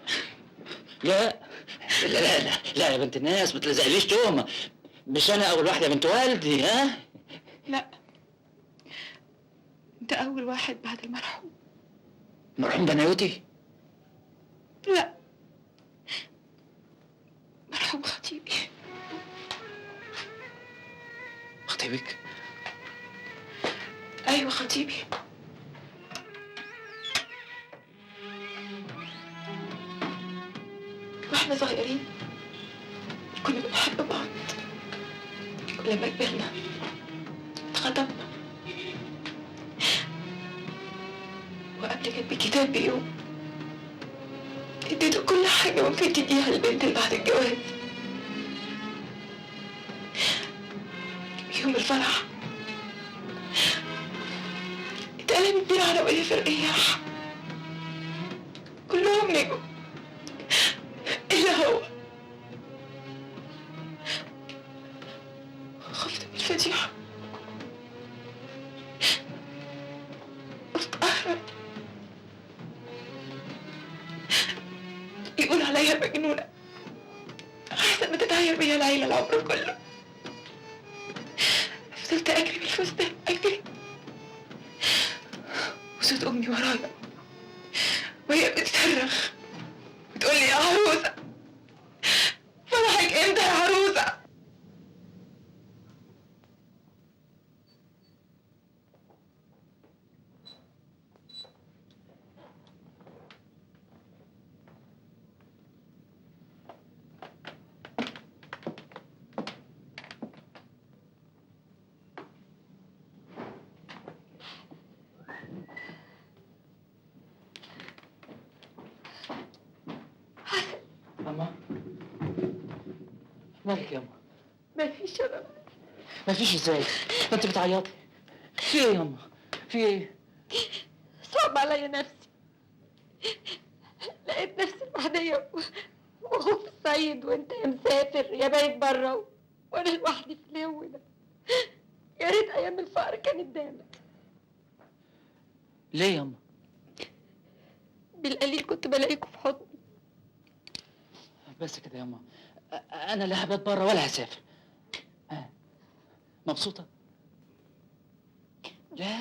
لا لا لا لا لا يا بنت الناس، ما تلزقليش تهمه. مش انا اول واحدة يا بنت والدي. ها؟ لا، انت اول واحد بعد المرحوم. المرحوم بنايوتي؟ لا، مرحوم خطيبي. خطيبك؟ ايوه خطيبي. واحنا صغيرين كنا بنحب بعض، ولما كبرنا قبل كتب الكتاب بيوم اديته كل حاجة ممكن تديها للبنت اللي بعد الجواز. يوم الفرح اتقلبت بينا عربية في الرياح، كلهم نجوا إلا هو. خفت من الفضيحة، قلت أهرب، يقول عليا مجنونة أحسن ما تتعاير بيا العيلة العمر كله. فضلت أجري بالفستان أجري، وصوت أمي ورايا وهي بتصرخ وتقول لي يا عروسة فرحك امتى يا عروسة؟ مالك ياما؟ مفيش يا بابا. مفيش ازاي؟ ده انت بتعيطي. في ايه ياما؟ في ايه؟ صعب عليا نفسي، لقيت نفسي لوحدية واخوك في الصعيد وانت يا مسافر يا بايت بره وانا لوحدي في الهو ده. يا ريت ايام الفقر كانت دامت. ليه ياما؟ بالقليل كنت بلاقيكوا في حضني. بس كده ياما، أنا لا هبات بره ولا هسافر. ها مبسوطة؟ لا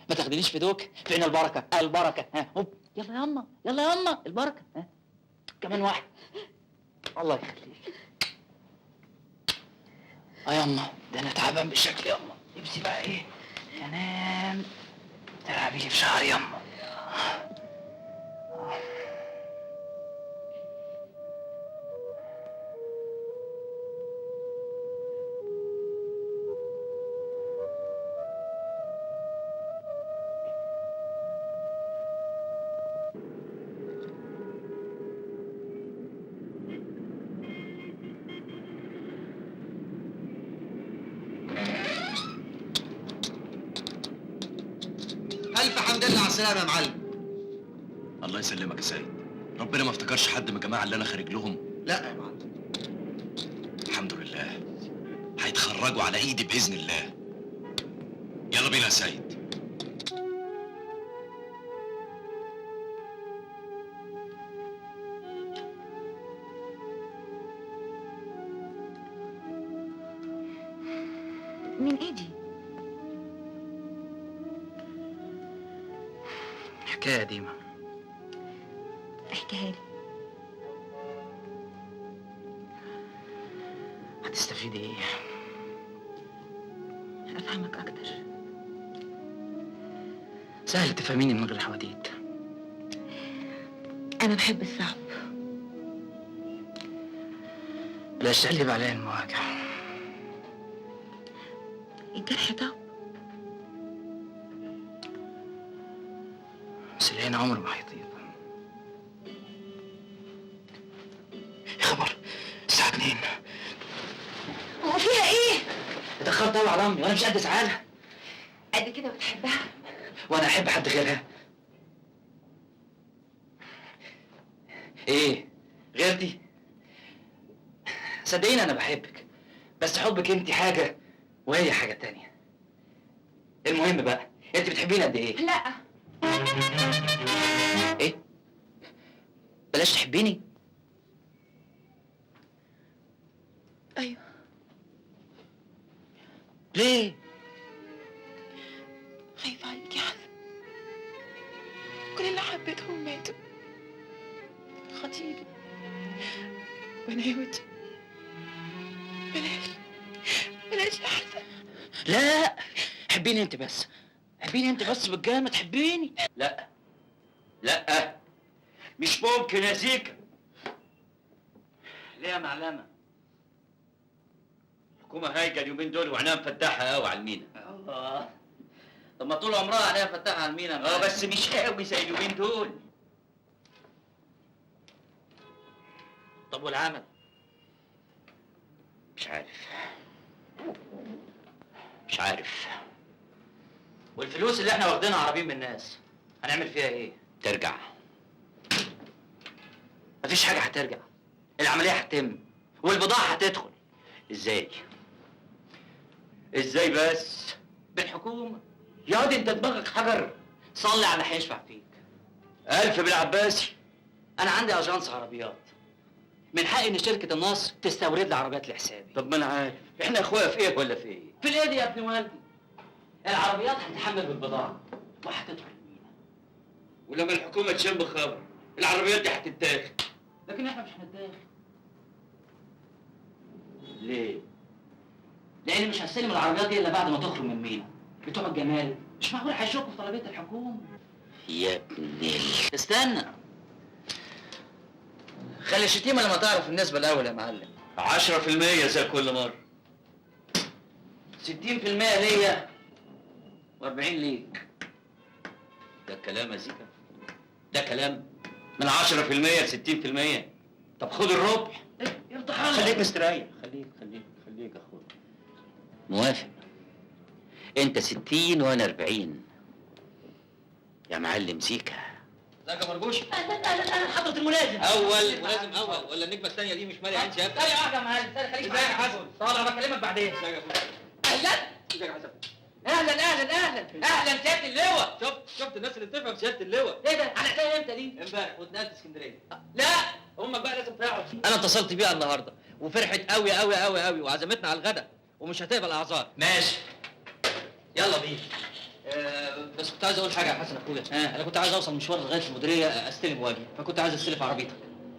ما تاخدنيش في دوك، في عين البركة، البركة. ها هوب، يلا ياما يلا ياما البركة. ها كمان واحد، الله يخليك. ياما ده أنا تعبان بالشكل ياما، نفسي بقى إيه؟ أنام. تلعبي لي في شعري ياما. ألف حمد لله على السلامة يا معلم. الله يسلمك يا سيد. ربنا ما افتكرش حد من الجماعة اللي أنا خارج لهم؟ لا يا معلم. الحمد لله. هيتخرجوا على إيدي بإذن الله. يلا بينا يا سيد. من إيدي؟ حكاية قديمة. احكيها لي. هتستفيدي ايه؟ افهمك اكتر. سهل تفهميني من غير حواديت. انا بحب الصعب. بلاش تقلب عليا المواجع. الجرح طاب، بس العين عمره ما هيطيب. يا خبر، الساعة 2. هو فيها ايه؟ اتأخرت قوي على امي وانا مش قد ازعلها. قد كده وتحبها؟ وانا احب حد غيرها؟ ايه؟ غيرتي؟ صدقيني انا بحبك، بس حبك انت حاجة وهي حاجة تانية. المهم بقى، انت بتحبيني قد ايه؟ لا. ايه؟ بلاش تحبيني؟ ايوه. ليه؟ خايفة عليك يا حسن، كل اللي حبيتهم ماتوا، خطيبي بناوتي. بلاش بلاش يا حسن. لا حبيني انت بس، حبيني انت بس بالجامد، تحبيني. لا لا مش ممكن يا زيكا. ليه يا معلمة؟ الحكومة هايجة اليومين دول وعينها مفتحة قوي على المينا. الله طب ما طول عمرها عليها فتاحه على المينا. بس مش قوي زي اليومين دول. طب والعمل؟ مش عارف مش عارف. والفلوس اللي احنا واخدينها عربين من الناس هنعمل فيها ايه؟ ترجع. مفيش حاجة هترجع، العملية هتتم والبضاعه هتدخل. ازاي؟ ازاي بس؟ بالحكومة. يا دي انت دماغك حجر. صلي على اللي هيشفع فيك. الف بالعباسي. انا عندي اجانس عربيات، من حقي ان شركة النصر تستورد لي عربيات لحسابي. طب ما انا عارف احنا اخويا في ايه ولا في ايه؟ في الايه دي يا ابن والدي؟ العربيات هتتحمل بالبضاعه وهتدخل المينا. ولما الحكومة تشم خبر العربيات دي هتتاخد. لكن احنا مش هنتاخد. ليه؟ لان مش هستلم العربيات دي الا بعد ما تخرج من المينا. بتوع الجمارك مش معقول هيشكوا في طلبية الحكومة. يا ابن استنى، خلي الشتيمة لما تعرف النسبة الاول يا معلم. 10% زي كل مرة. 60% ليا و40 ليك. ده كلام يا زيكا؟ ده كلام؟ من 10% ل 60%. طب خد الربع. يفتح الله. خليك مستريح، خليك خليك خليك يا اخويا. موافق. انت 60 وانا 40 يا معلم زيكا. ازيك يا مرجوش؟ اهلا اهلا اهلا حضرة الملازم. اول ملازم اول، ولا النجمة الثانية دي مش مالي عين شهادتك؟ ثانية واحدة يا معلم، ثانية خليك ازيك يا حسن؟ طب انا بكلمك بعدين. ازيك يا اخويا؟ اهلا. ازيك يا حسن؟ اهلا اهلا اهلا اهلا سيادة اللواء. شفت الناس اللي بتفهم سيادة اللواء. ايه ده؟ علقتها امتى دي؟ امبارح واتنقلت اسكندرية. لا امك بقى لازم تعرف. انا اتصلت بيها النهارده وفرحت قوي قوي قوي قوي وعزمتنا على الغدا ومش هتقبل اعذار. ماشي يلا بينا. بس كنت عايز اقول حاجة يا حسن اخويا. انا كنت عايز اوصل مشوار لغاية المديرية استلم واجي، فكنت عايز استلف عربيتك.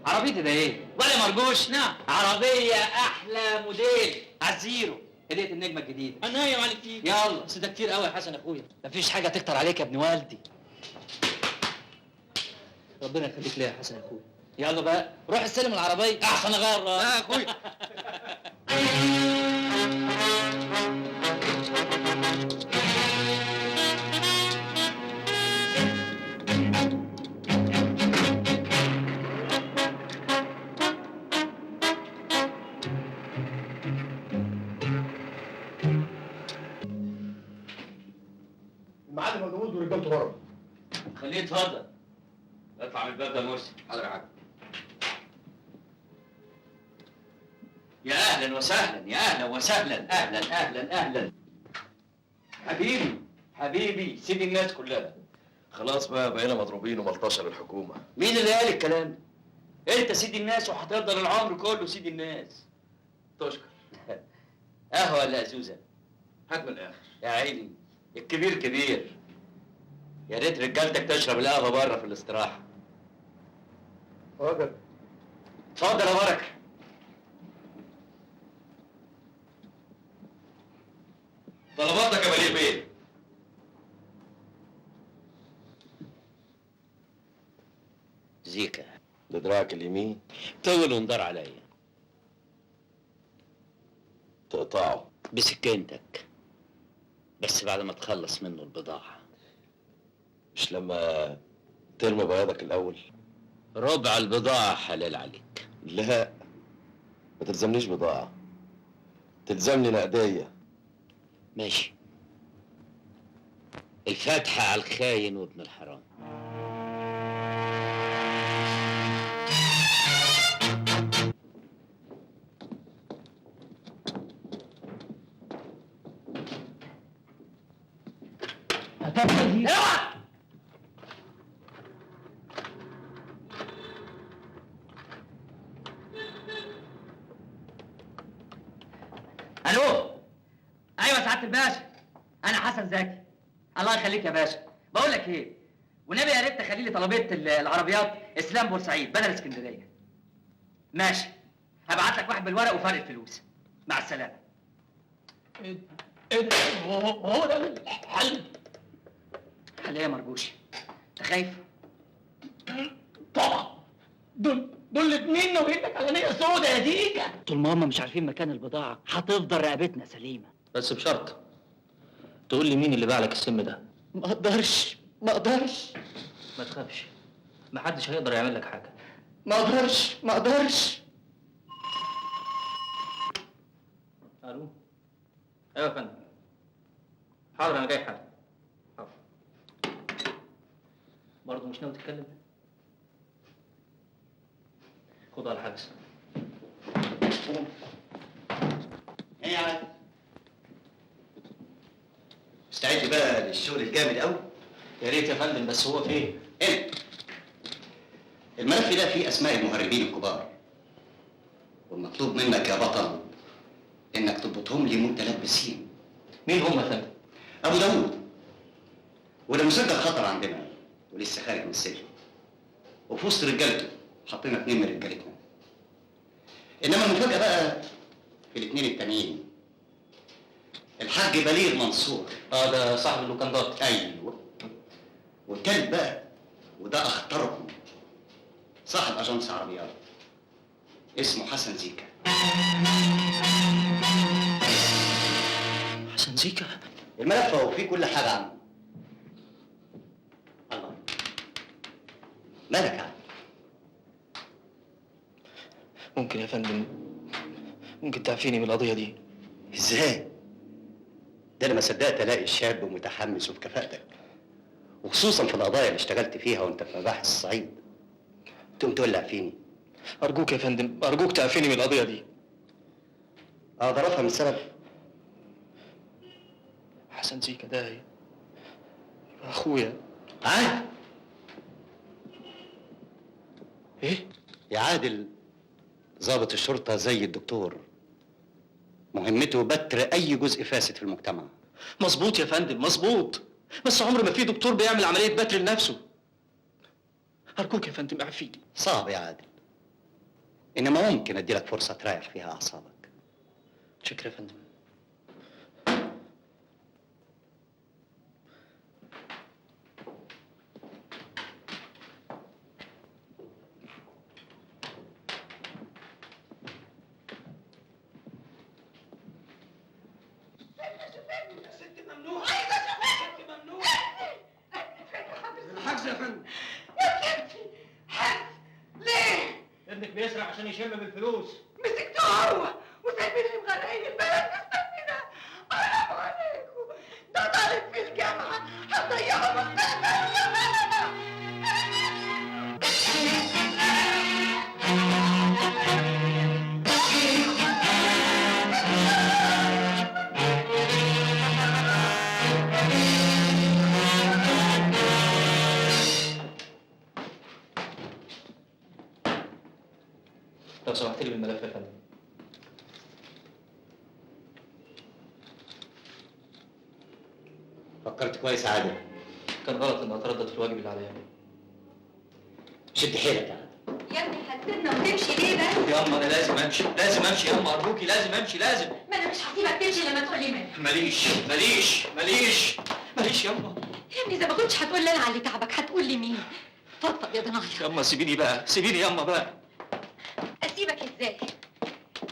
عربيتي ده ايه؟ ولا مرجوش؟ نعم. عربية احلى موديل على الزيرو، هديه النجمة الجديدة. انا يا معلم فيك. يلا بس ده كتير قوي يا حسن اخويا، مفيش حاجة تكتر عليك يا ابن والدي. ربنا يخليك ليا يا حسن اخويا. يلا بقى روح استلم العربية احسن اغير رايي. لا يا اخويا. المعلم ابو داوود ورجالته بره. خليه يتفضل. اطلع من الباب ده يا مرسي. حاضر يا حاج. يا اهلا وسهلا، يا اهلا وسهلا، اهلا اهلا اهلا. حبيبي حبيبي سيد الناس كلها. خلاص بقى بقينا مضروبين وملطشه للحكومة. مين اللي قال الكلام ده؟ انت سيد الناس وهتفضل العمر كله سيد الناس. تشكر. قهوة ولا ازوزه؟ هات من الاخر. يا عيني الكبير كبير. يا ريت رجالتك تشرب القهوة بره في الاستراحة. اتفضل. اتفضل يا بركة. طلباتك يا بليغ بيه. زيكا ده دراعك اليمين. طول وندار عليا. تقطعه بسكينتك، بس بعد ما تخلص منه البضاعة. مش لما ترمي بياضك الأول؟ ربع البضاعة حلال عليك. لا ما تلزمنيش بضاعة، تلزمني نقدية. ماشي. الفاتحة على الخاين وابن الحرام. اوعى. الو. ايوه سعادة الباشا، انا حسن زكي. الله يخليك يا باشا. بقول لك ايه، والنبي يا ريت تخلي لي طلبية العربيات اسلام بورسعيد بدل اسكندرية. ماشي، هبعت لك واحد بالورق وفرق الفلوس. مع السلامة. ايه ده؟ هو ده الحل؟ حل ايه يا مرجوشي؟ انت خايف؟ طبعا. دول الاثنين ناويين لك على نيه سودا يا ديكا. طول ما هم مش عارفين مكان البضاعة هتفضل رقبتنا سليمة. بس بشرط تقول لي مين اللي باع لك السم ده؟ ما اقدرش ما اقدرش. ما تخافش، محدش هيقدر يعمل لك حاجة. ما اقدرش ما اقدرش. الو. ايوه يا فندم. حاضر انا جاي حالا. حاضر. برضه مش ناوي تتكلم؟ خد على الحبس. ايه يا عادل؟ مستعد بقى للشغل الجامد قوي؟ يا ريت يا فندم، بس هو فين؟ هنا. الملف ده فيه اسماء المهربين الكبار، والمطلوب منك يا بطل انك تضبطهم لي متلبسين. مين هم يا فندم؟ ابو داوود، وده مسجل خطر عندنا ولسه خارج من السجن، وفي وسط رجالته حطينا 2 من رجالتنا. انما المفاجأة بقى في الاثنين التانيين، الحاج بليغ منصور. ده صاحب اللوكندات. ايوه. والتالت بقى وده اخطرهم، صاحب اجانس عربيات اسمه حسن زيكا. حسن زيكا؟ الملف اهو فيه كل حاجة عنه. الله، مالك يا عم؟ ممكن يا فندم، ممكن تعفيني من القضية دي؟ ازاي؟ ده انا ما صدقت الاقي شاب متحمس وبكفاءتك، وخصوصا في القضايا اللي اشتغلت فيها وانت في مباحث الصعيد. تقوم تولع فيني؟ ارجوك يا فندم، ارجوك تعفيني من القضية دي. اقدر افهم السبب؟ حسن زيكا ده يبقى اخويا. عادل. ايه؟ يا عادل، ضابط الشرطة زي الدكتور، مهمته بتر أي جزء فاسد في المجتمع. مظبوط يا فندم، مظبوط، بس عمر ما في دكتور بيعمل عملية بتر لنفسه. أرجوك يا فندم اعفيني. صعب يا عادل، إنما ممكن أديلك فرصة تريح فيها أعصابك. شكرا يا فندم. بيسرق عشان يشم بالفلوس. مسكته هو وسايبيني مغرقين البلد مستنينا. حرام عليكم، ده طالب في الجامعة هتضيعوا مستقبله يا بلد. لو سمحت لي بالملف يا فندم. فكرت كويس يا عادل. كان غلط اني اتردد في الواجب اللي عليا. شد حيلك يا عادل. يا ابني هتسيبنا وتمشي ليه بس؟ ياما انا لازم امشي، لازم امشي ياما، ارجوكي لازم امشي، لازم. ما انا مش هسيبك تمشي لما تقول لي مالك. ماليش ماليش ماليش ماليش ياما. يا ابني اذا ما كنتش هتقول لي انا على اللي تعبك هتقول لي مين؟ فضفض يا ضنايا. ياما سيبيني بقى، سيبيني ياما بقى. اسيبك ازاي؟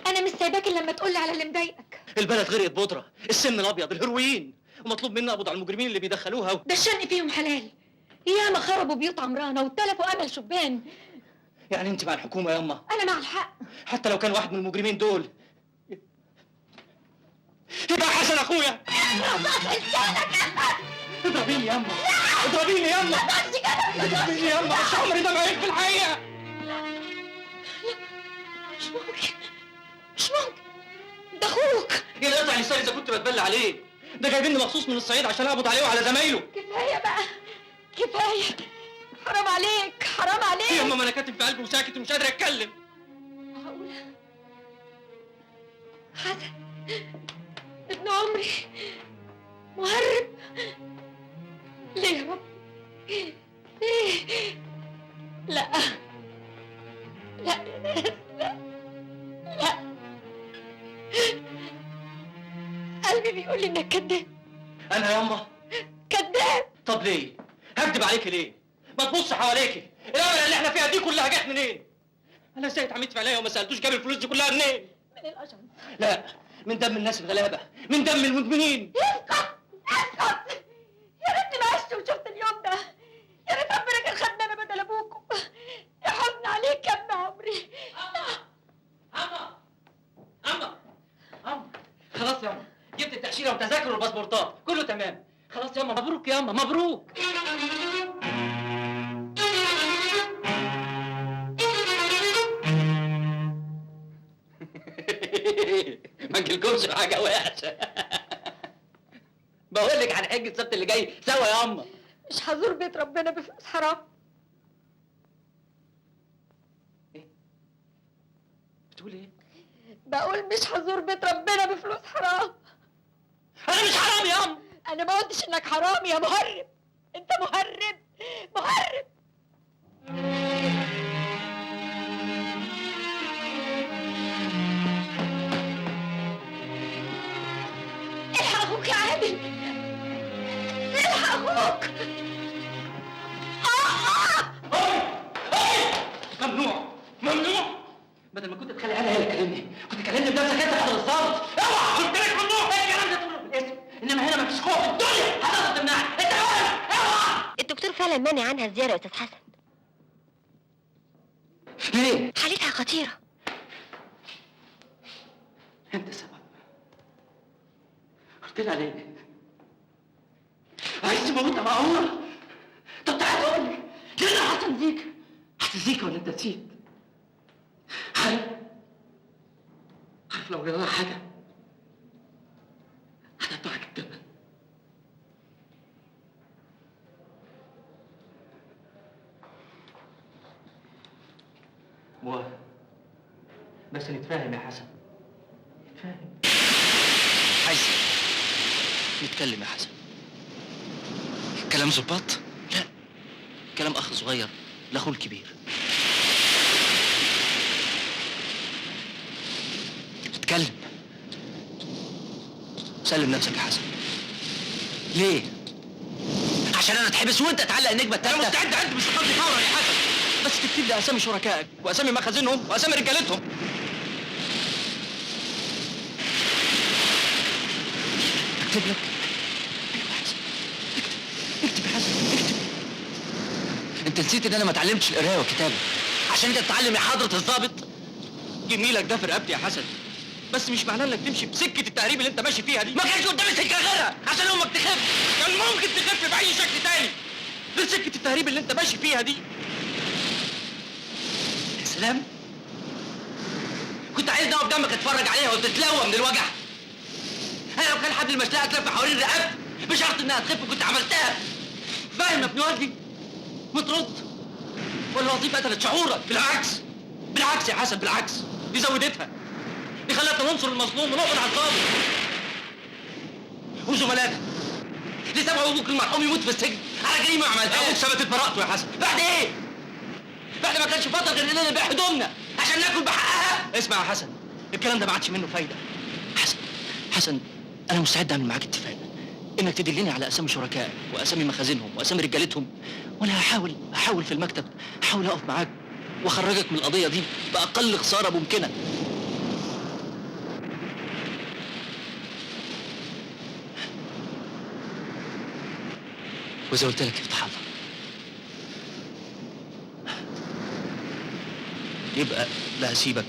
انا مش سايباك الا لما تقولي على اللي مضايقك. البلد غرقت بودره، السم الابيض، الهيروين، ومطلوب منا اقبض على المجرمين اللي بيدخلوها. ده الشنق فيهم حلال، ياما خربوا بيوت عمرانه وتلفوا امل شبان. يعني انت مع الحكومة ياما؟ انا مع الحق. حتى لو كان واحد من المجرمين دول يبقى حسن اخويا. اضربيني ياما، اضربيني ياما، اضربيني ياما، مش عمري ده معاك في الحقيقة. مش ممكن، مش ممكن، ده اخوك. ايه اللي قطع لساني اذا كنت بتبلى عليه؟ ده جايبيني مخصوص من الصعيد عشان اقبض عليه وعلى زمايله. كفاية بقى، كفاية، حرام عليك، حرام عليك. يا اما ما انا كاتم في قلبي وساكت ومش قادر اتكلم. معقولة حسن ابن عمري مهرب؟ ليه يا رب؟ ليه؟ لا لا يا ناس، لا لا، قلبي بيقول لي انك كداب. انا ياما كداب؟ طب ليه؟ هكدب عليكي ليه؟ ما تبص حواليكي، الامل اللي احنا فيها دي كلها جت منين؟ انا ازاي اتعميت في عينيا وما سالتوش جاب الفلوس دي كلها منين؟ من الاجانس. لا، من دم الناس الغلابة، من دم المدمنين. اسكت، اسكت. يا ريتني ما عشت وشفت اليوم ده، يا ريت ربنا كان خدني انا بدل ابوكم. يا حزن عليك يا ابن عمري. اما اما اما خلاص يا اما، جبت التأشيرة والتذاكر والباسبورتات، كله تمام. خلاص يا اما، مبروك يا اما، مبروك. ما نجيلكمش حاجة وحشة. بقول لك هنحج السبت اللي جاي سوا يا اما. مش هزور بيت ربنا بفلوس حرام. ايه؟ بتقول ايه؟ بقول مش هزور بيت ربنا بفلوس حرام. انا مش حرام يا ام. انا ما قلتش انك حرامي يا مهرب، انت مهرب مهرب. الحق اخوك يا عادل، الحق اخوك. ممنوع ممنوع. بدل ما كنت تخلي انا هي اللي تكلمني، كنت تكلمني بنفسك انت حضر الظابط. اوعى، قلت لك ممنوع. ايه الكلام ده تقوله في الاسم؟ انما هنا مفيش خوف في الدنيا هتقدر تمنعني. انت اوعى اوعى. الدكتور فعلا مانع عنها الزيارة يا استاذ حسن. ليه؟ حالتها خطيرة. انت السبب. قلت لها ليه؟ عايز تموتها معقول؟ طب تعالى قول لي ليه انا حسن زيك؟ حسن زيك ولا انت نسيت؟ عارف عارف لو جرى حاجة هدفعك الثمن. موافق، بس نتفاهم يا حسن، نتفاهم. عايز نتكلم يا حسن. كلام ظباط؟ لا، كلام اخ صغير لاخوه الكبير. اتكلم. سلم نفسك يا حسن. ليه؟ عشان انا اتحبس وانت تعلق النجمة الثالثة. انا مستعد اقدم استقالتي فورا يا حسن، بس تكتب لي اسامي شركائك واسامي مخازنهم واسامي رجالتهم. اكتب لك؟ ايوه يا حسن، اكتب اكتب يا حسن اكتب. انت نسيت ان انا ما اتعلمتش القراية والكتابة عشان انت تتعلم يا حضره الظابط؟ جميلك ده في رقبتي يا حسن، بس مش معناه انك تمشي بسكه التهريب اللي انت ماشي فيها دي. ما كانش قدامي سكة غيرها عشان امك تخف، كان ممكن تخف باي شكل تاني غير سكة التهريب اللي انت ماشي فيها دي. يا سلام، كنت عايزني اقف جنبك اتفرج عليها وتتلوى من الوجع. انا لو كان حبل المشلقه اتلف حوالين رقبتي بشرط انها تخف كنت عملتها. فاهم يا ابن والدي؟ ما ترد ولا الوظيفة قتلت شعورك. بالعكس بالعكس يا حسن، بالعكس، دي زودتها، دي خلتنا ننصر المظلوم ونقبض على الظالم. وزملائك اللي سابوا ابوك المرحوم يموت في السجن على جريمة ما عملهاش. ابوك ثبتت براءته يا حسن. بعد ايه؟ بعد ما كانش فاضل غير اننا نبيع هدومنا عشان ناكل بحقها. اسمع يا حسن، الكلام ده ما عادش منه فايده. حسن حسن، انا مستعد اعمل معاك اتفاق انك تدلني على اسامي شركائك واسامي مخازنهم واسامي رجالتهم، وانا هحاول في المكتب، هحاول اقف معاك واخرجك من القضية دي باقل خسارة ممكنة. وإذا قلت لك افتح الله يبقى لا هسيبك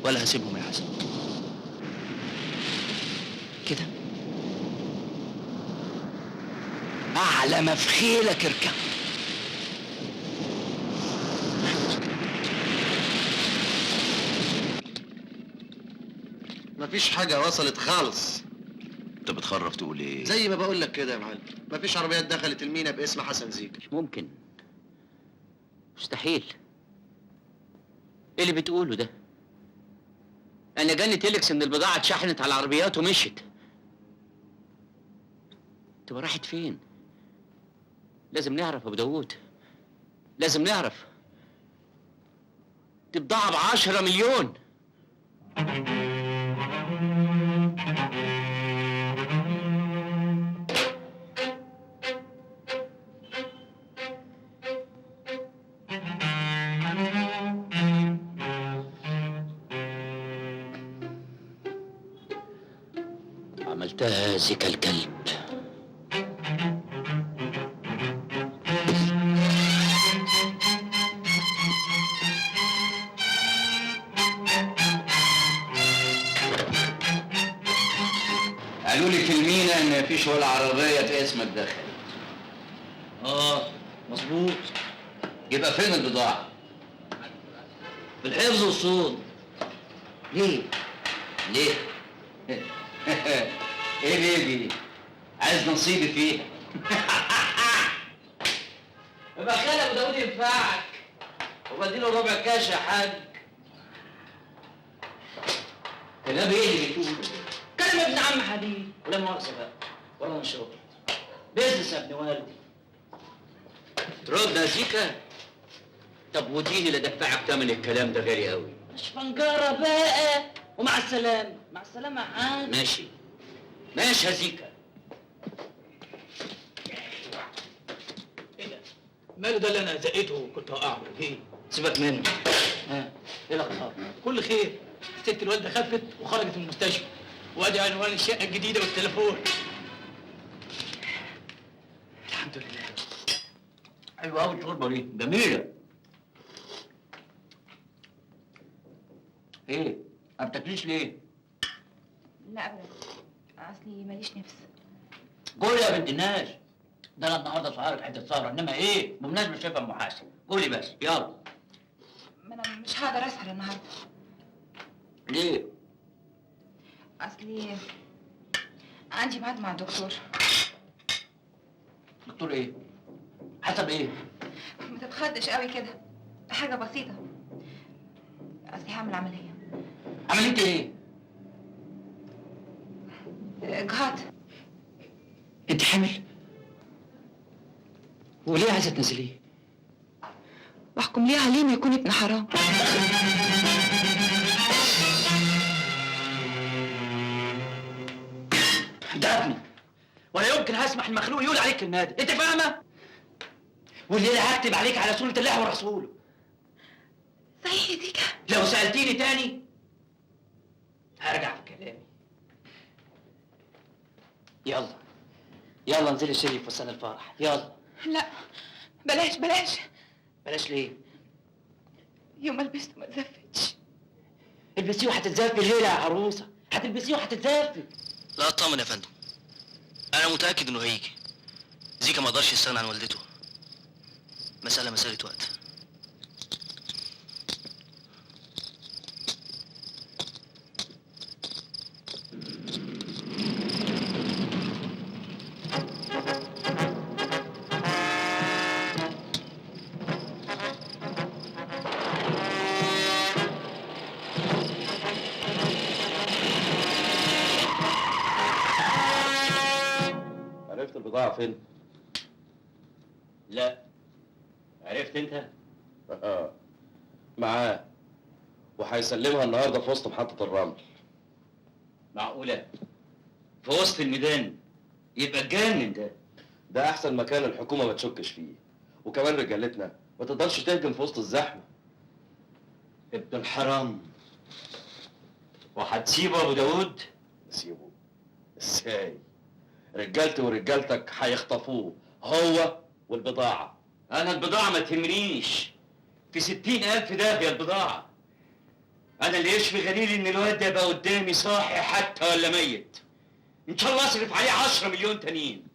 ولا هسيبهم يا حسن. كده أعلى ما في خيلك اركب. مفيش حاجة وصلت خالص. انت بتخرف تقول ايه؟ زي ما بقول لك كده يا معلم، مفيش عربيات دخلت المينا باسم حسن زيكا. مش ممكن، مستحيل. ايه اللي بتقوله ده؟ انا جاني تيلكس ان البضاعة اتشحنت على العربيات ومشيت. تبقى راحت فين؟ لازم نعرف يا ابو داوود، لازم نعرف. دي بضاعة ب10 مليون. عملتها زيكا الكلب. قالوا لي في المينا ان مفيش ولا عربية في اسمك دخلت. اه مظبوط. يبقى فين البضاعة؟ في الحفظ والصون. ليه؟ ليه؟ ايه ليه دي؟ عايز نصيبي فيها. يبقى خالي ابو داوود ينفعك، وبديله ربع كاش يا حاج. كلام ايه اللي بتقوله؟ كلام ابن عم حبيب، ولا مؤاخذة بقى ولا نشاط. business يا ابن والدي. ترد يا زيكا؟ طب وديني اللي دفعك تمن الكلام ده غالي قوي. مش فنجرة بقى، ومع السلامة. مع السلامة يا حاج. ماشي ماشي يا زيكا. ايه ده؟ ماله ده اللي انا زقيته وكنت هوقعه؟ ايه؟ سيبك منه. ها ايه الاخبار؟ كل خير. الست الوالدة خفت وخرجت من المستشفى، وادي عنوان الشقة الجديدة والتليفون. الحمد لله. حلوة قوي الشوربة دي، جميلة. ايه؟ ما بتاكليش ليه؟ لا ابدا، اصلي ماليش نفس. قولي يا بنت الناس، ده انا النهارده سهرك حتة سهره، انما ايه؟ بمناسبة شايفه ام حسن، قولي بس يلا. ما انا مش هقدر اسهر النهارده. ليه؟ اصلي عندي ميعاد مع الدكتور. دكتور ايه؟ حسب ايه؟ ما تتخضش قوي كده، حاجة بسيطة. اصلي هعمل عملية. عملية ايه؟ اجهاض. انت حامل؟ وليه عايزه تنزليه؟ واحكم ليه عليه ما يكون ابن حرام؟ ده ابني، ولا يمكن هسمح المخلوق يقول عليك الكلمة دي، انت فاهمه؟ والليلة هكتب عليك على سنة الله ورسوله. صحيح يا زيكا؟ لو سالتيني تاني هرجع في كلامي. يلا يلا انزلي شيلي فستان الفرح، يلا. لا بلاش بلاش. بلاش ليه؟ يوم ما لبسته ما اتزفتش. البسيه وهتتزفي الليلة يا عروسه، هتلبسيه وهتتزفي. لا اطمن يا فندم، انا متاكد انه هيجي. زيكا ما قدرش يستغنى عن والدته. مسالة وقت. عرفت البضاعة فين؟ لا. عرفت انت؟ معاه، وهيسلمها النهارده في وسط محطة الرمل. معقولة؟ في وسط الميدان؟ يبقى اتجنن ده. ده أحسن مكان الحكومة ما تشكش فيه، وكمان رجالتنا ما تقدرش تهجم في وسط الزحمة. ابن الحرام. وهتسيبه أبو داوود؟ نسيبه؟ ازاي؟ رجالتي ورجالتك هيخطفوه هو والبضاعة. أنا البضاعة ما تهمنيش، في 60,000 داهية البضاعة. أنا اللي يشفي غليلي إن الواد ده يبقى قدامي صاحي حتى ولا ميت. إن شاء الله أصرف عليه 10 مليون تانيين.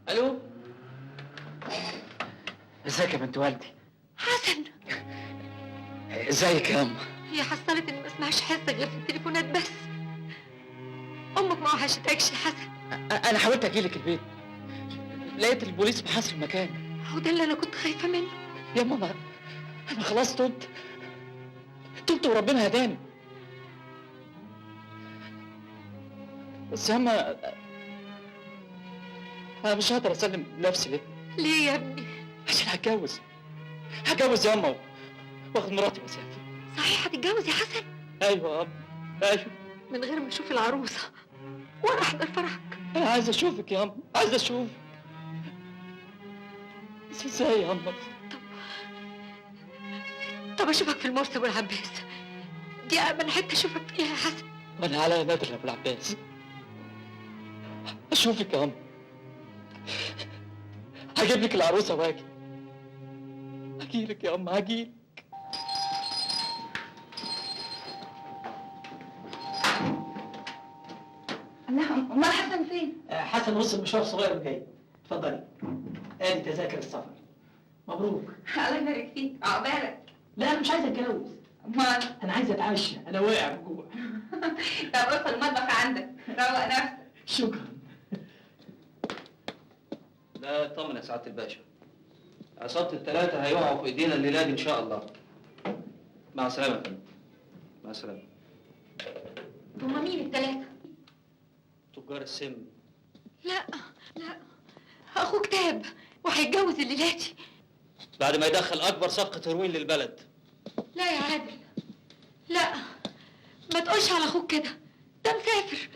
ألو؟ ازيك يا بنت والدي؟ حسن. ازيك يا أم؟ هي حصلت إني ما اسمعش حسك غير في التليفونات بس. أمك ما وحشتكش يا حسن؟ أنا حاولت أجيلك البيت، لقيت البوليس محاصر المكان. هو ده اللي أنا كنت خايفة منه. يا ماما أنا خلاص تبت وربنا هداني. بس يا أما أنا مش هقدر أسلم نفسي. ليه؟ ليه يا ابني؟ عشان هتجوز. هتجوز يا أما واخد مراتي واسافر. صحيح هتتجوز يا حسن؟ ايوه يا أما، ايوه. من غير ما اشوف العروسة ولا احضر فرحك. انا عايز اشوفك يا أما، عايز اشوفك. بس ازاي يا أما؟ طب اشوفك في المرسى والعباس، دي امن حتة اشوفك فيها يا حسن. وانا على نادر يا ابو العباس. اشوفك يا أما، هجيب لك العروسة واجي. هجيلك يا أما، هجيلك. لا، امال حسن فين؟ حسن وصل مشوار صغير وجاي. اتفضلي، ادي تذاكر السفر. مبروك. الله يبارك فيك، عقبالك. لا انا مش عايز اتجوز. امال؟ انا عايز اتعشى، انا واقع بجوع. طب ادخل المطبخ عندك، روق نفسك. شكرا. لا اطمن يا سعادة الباشا، عصابة الثلاثة هيقعوا في ايدينا الليلة دي ان شاء الله. مع السلامة يا فندم. مع السلامة. هما مين الثلاثة؟ تجار السم. لا لا، اخوك تاب وهيتجوز الليلة دي بعد ما يدخل اكبر صفقة هيروين للبلد. لا يا عادل، لا ما تقولش على اخوك كده، ده مسافر.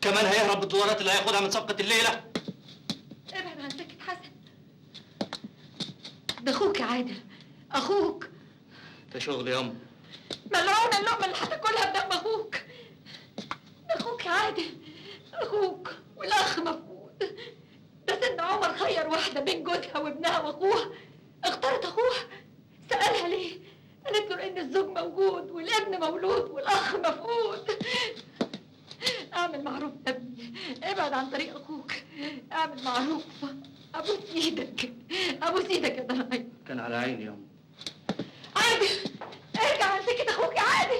كمان هيهرب بالدولارات اللي هياخدها من صفقة الليلة. ابعد عن سكة حسن، ده اخوك يا عادل، اخوك. ده شغل ياما. ملعونة اللقمة اللي هتاكلها بدم اخوك. ده اخوك يا عادل، اخوك والاخ مفقود. ده سيدنا عمر خير واحدة بين جوزها وابنها واخوها، اختارت اخوها. سألها ليه؟ قالت له ان الزوج موجود والابن مولود والاخ مفقود. اعمل معروف يا ابني، ابعد عن طريق اخوك، اعمل معروف. ابوس ايدك، ابوس ايدك يا ضنايا. كان على عيني ياما. عادل ارجع عن سكة اخوك يا عادل.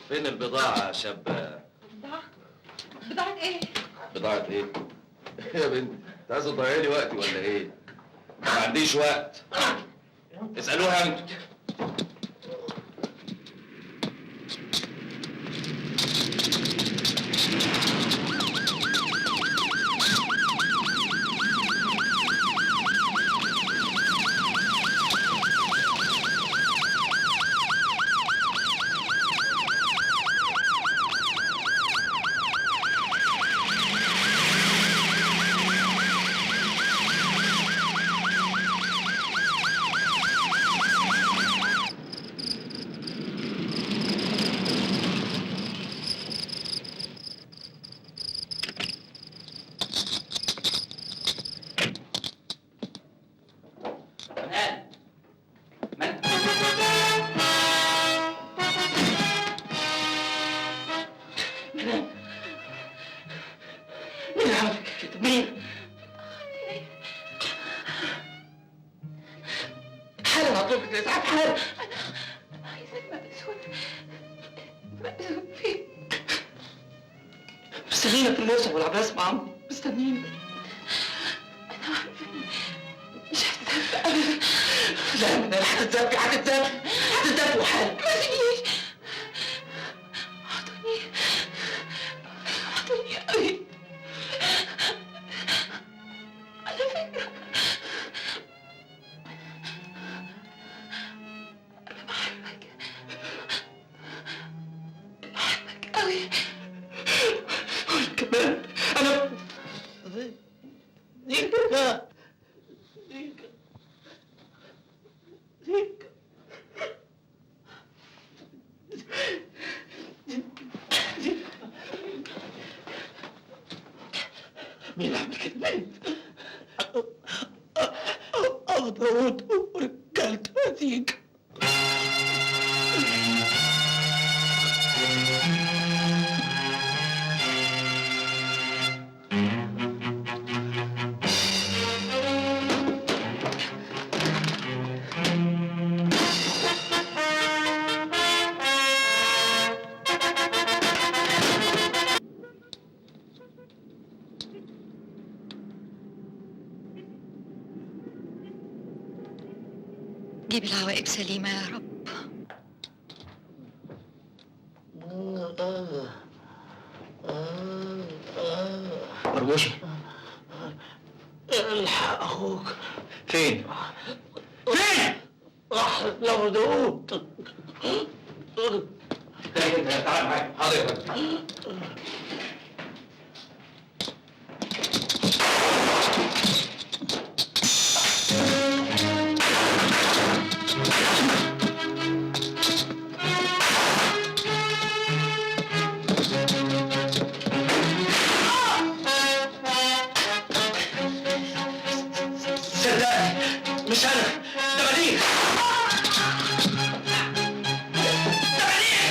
فين البضاعة يا شاب؟ بضاعة؟ بضاعة ايه؟ بضاعة ايه؟ يا بنت، انت عايزة تضيعي لي وقتي ولا ايه؟ ما عنديش وقت. اسألوها انتوا. مين؟ حالا هطلب لك الاسعاف، حالا. انا عايزه المأذون. المأذون فين؟ مستنينا في الموسم والعباس مع عمي، مستنينا. انا عارفه مش هتتهف ابدا. لا يا منال، هتتزفي هتتزفي هتتزفي وحالا. ما تجيش، اعطوني اعطوني قوي. على فكرة أنا بحبك، بحبك قوي. وأنا كمان. أنا زيكا زيكا زيكا مين اللي عمل كده؟ مين؟ أبو داوود ورجالته يا زيكا. جيب العواقب سليمة يا رب. مرجوشة، الحق اخوك. فين؟ فين؟ راح لابو داوود. تعال معايا. حاضر يا فندم. مش انا، ده بليغ. ده بليغ.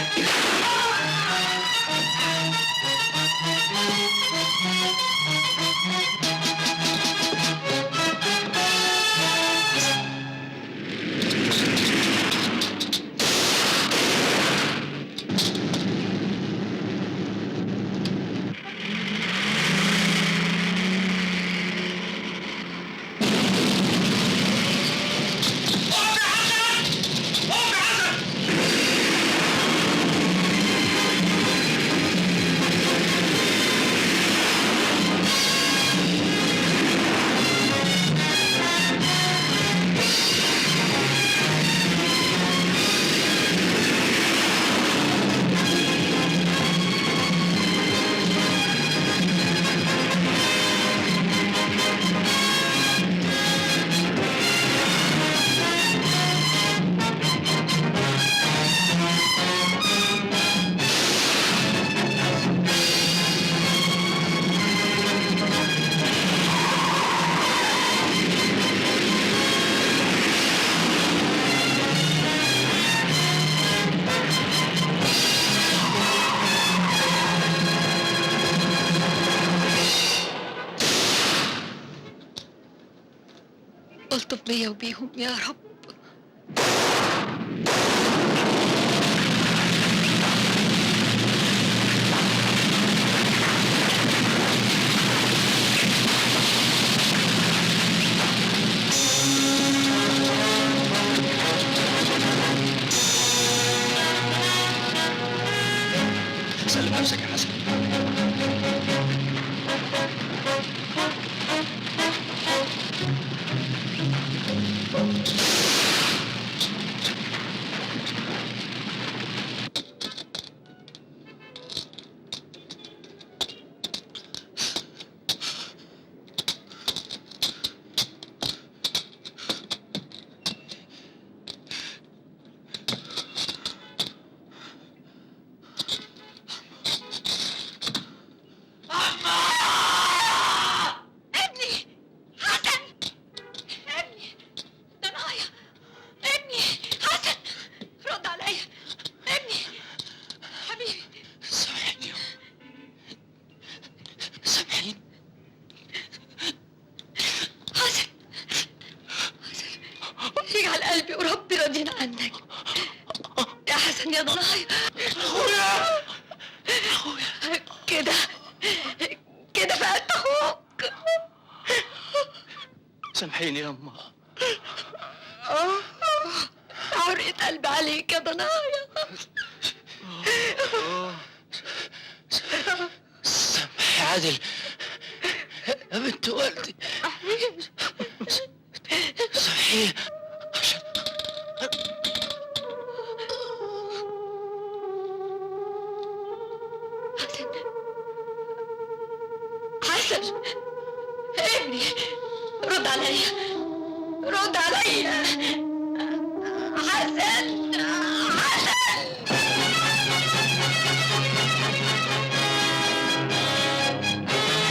الطف بيا وبيهم يا رب. سلم نفسك يا حسن. ابني حسن، ابني ده نايا، ابني حسن رد عليا، ابني حبيبي. سامحيني سامحيني. حسن حسن اجعل قلبي وربي راضيين عنك يا حسن يا ضنايا. اخويا اخويا كده كده فقدت اخوك. سامحيني يا أمه. عرقة قلبي عليك يا ضنايا. سامحي عادل يا بنت والدي، سامحيه عشان حسن. حسن ابني رد عليا.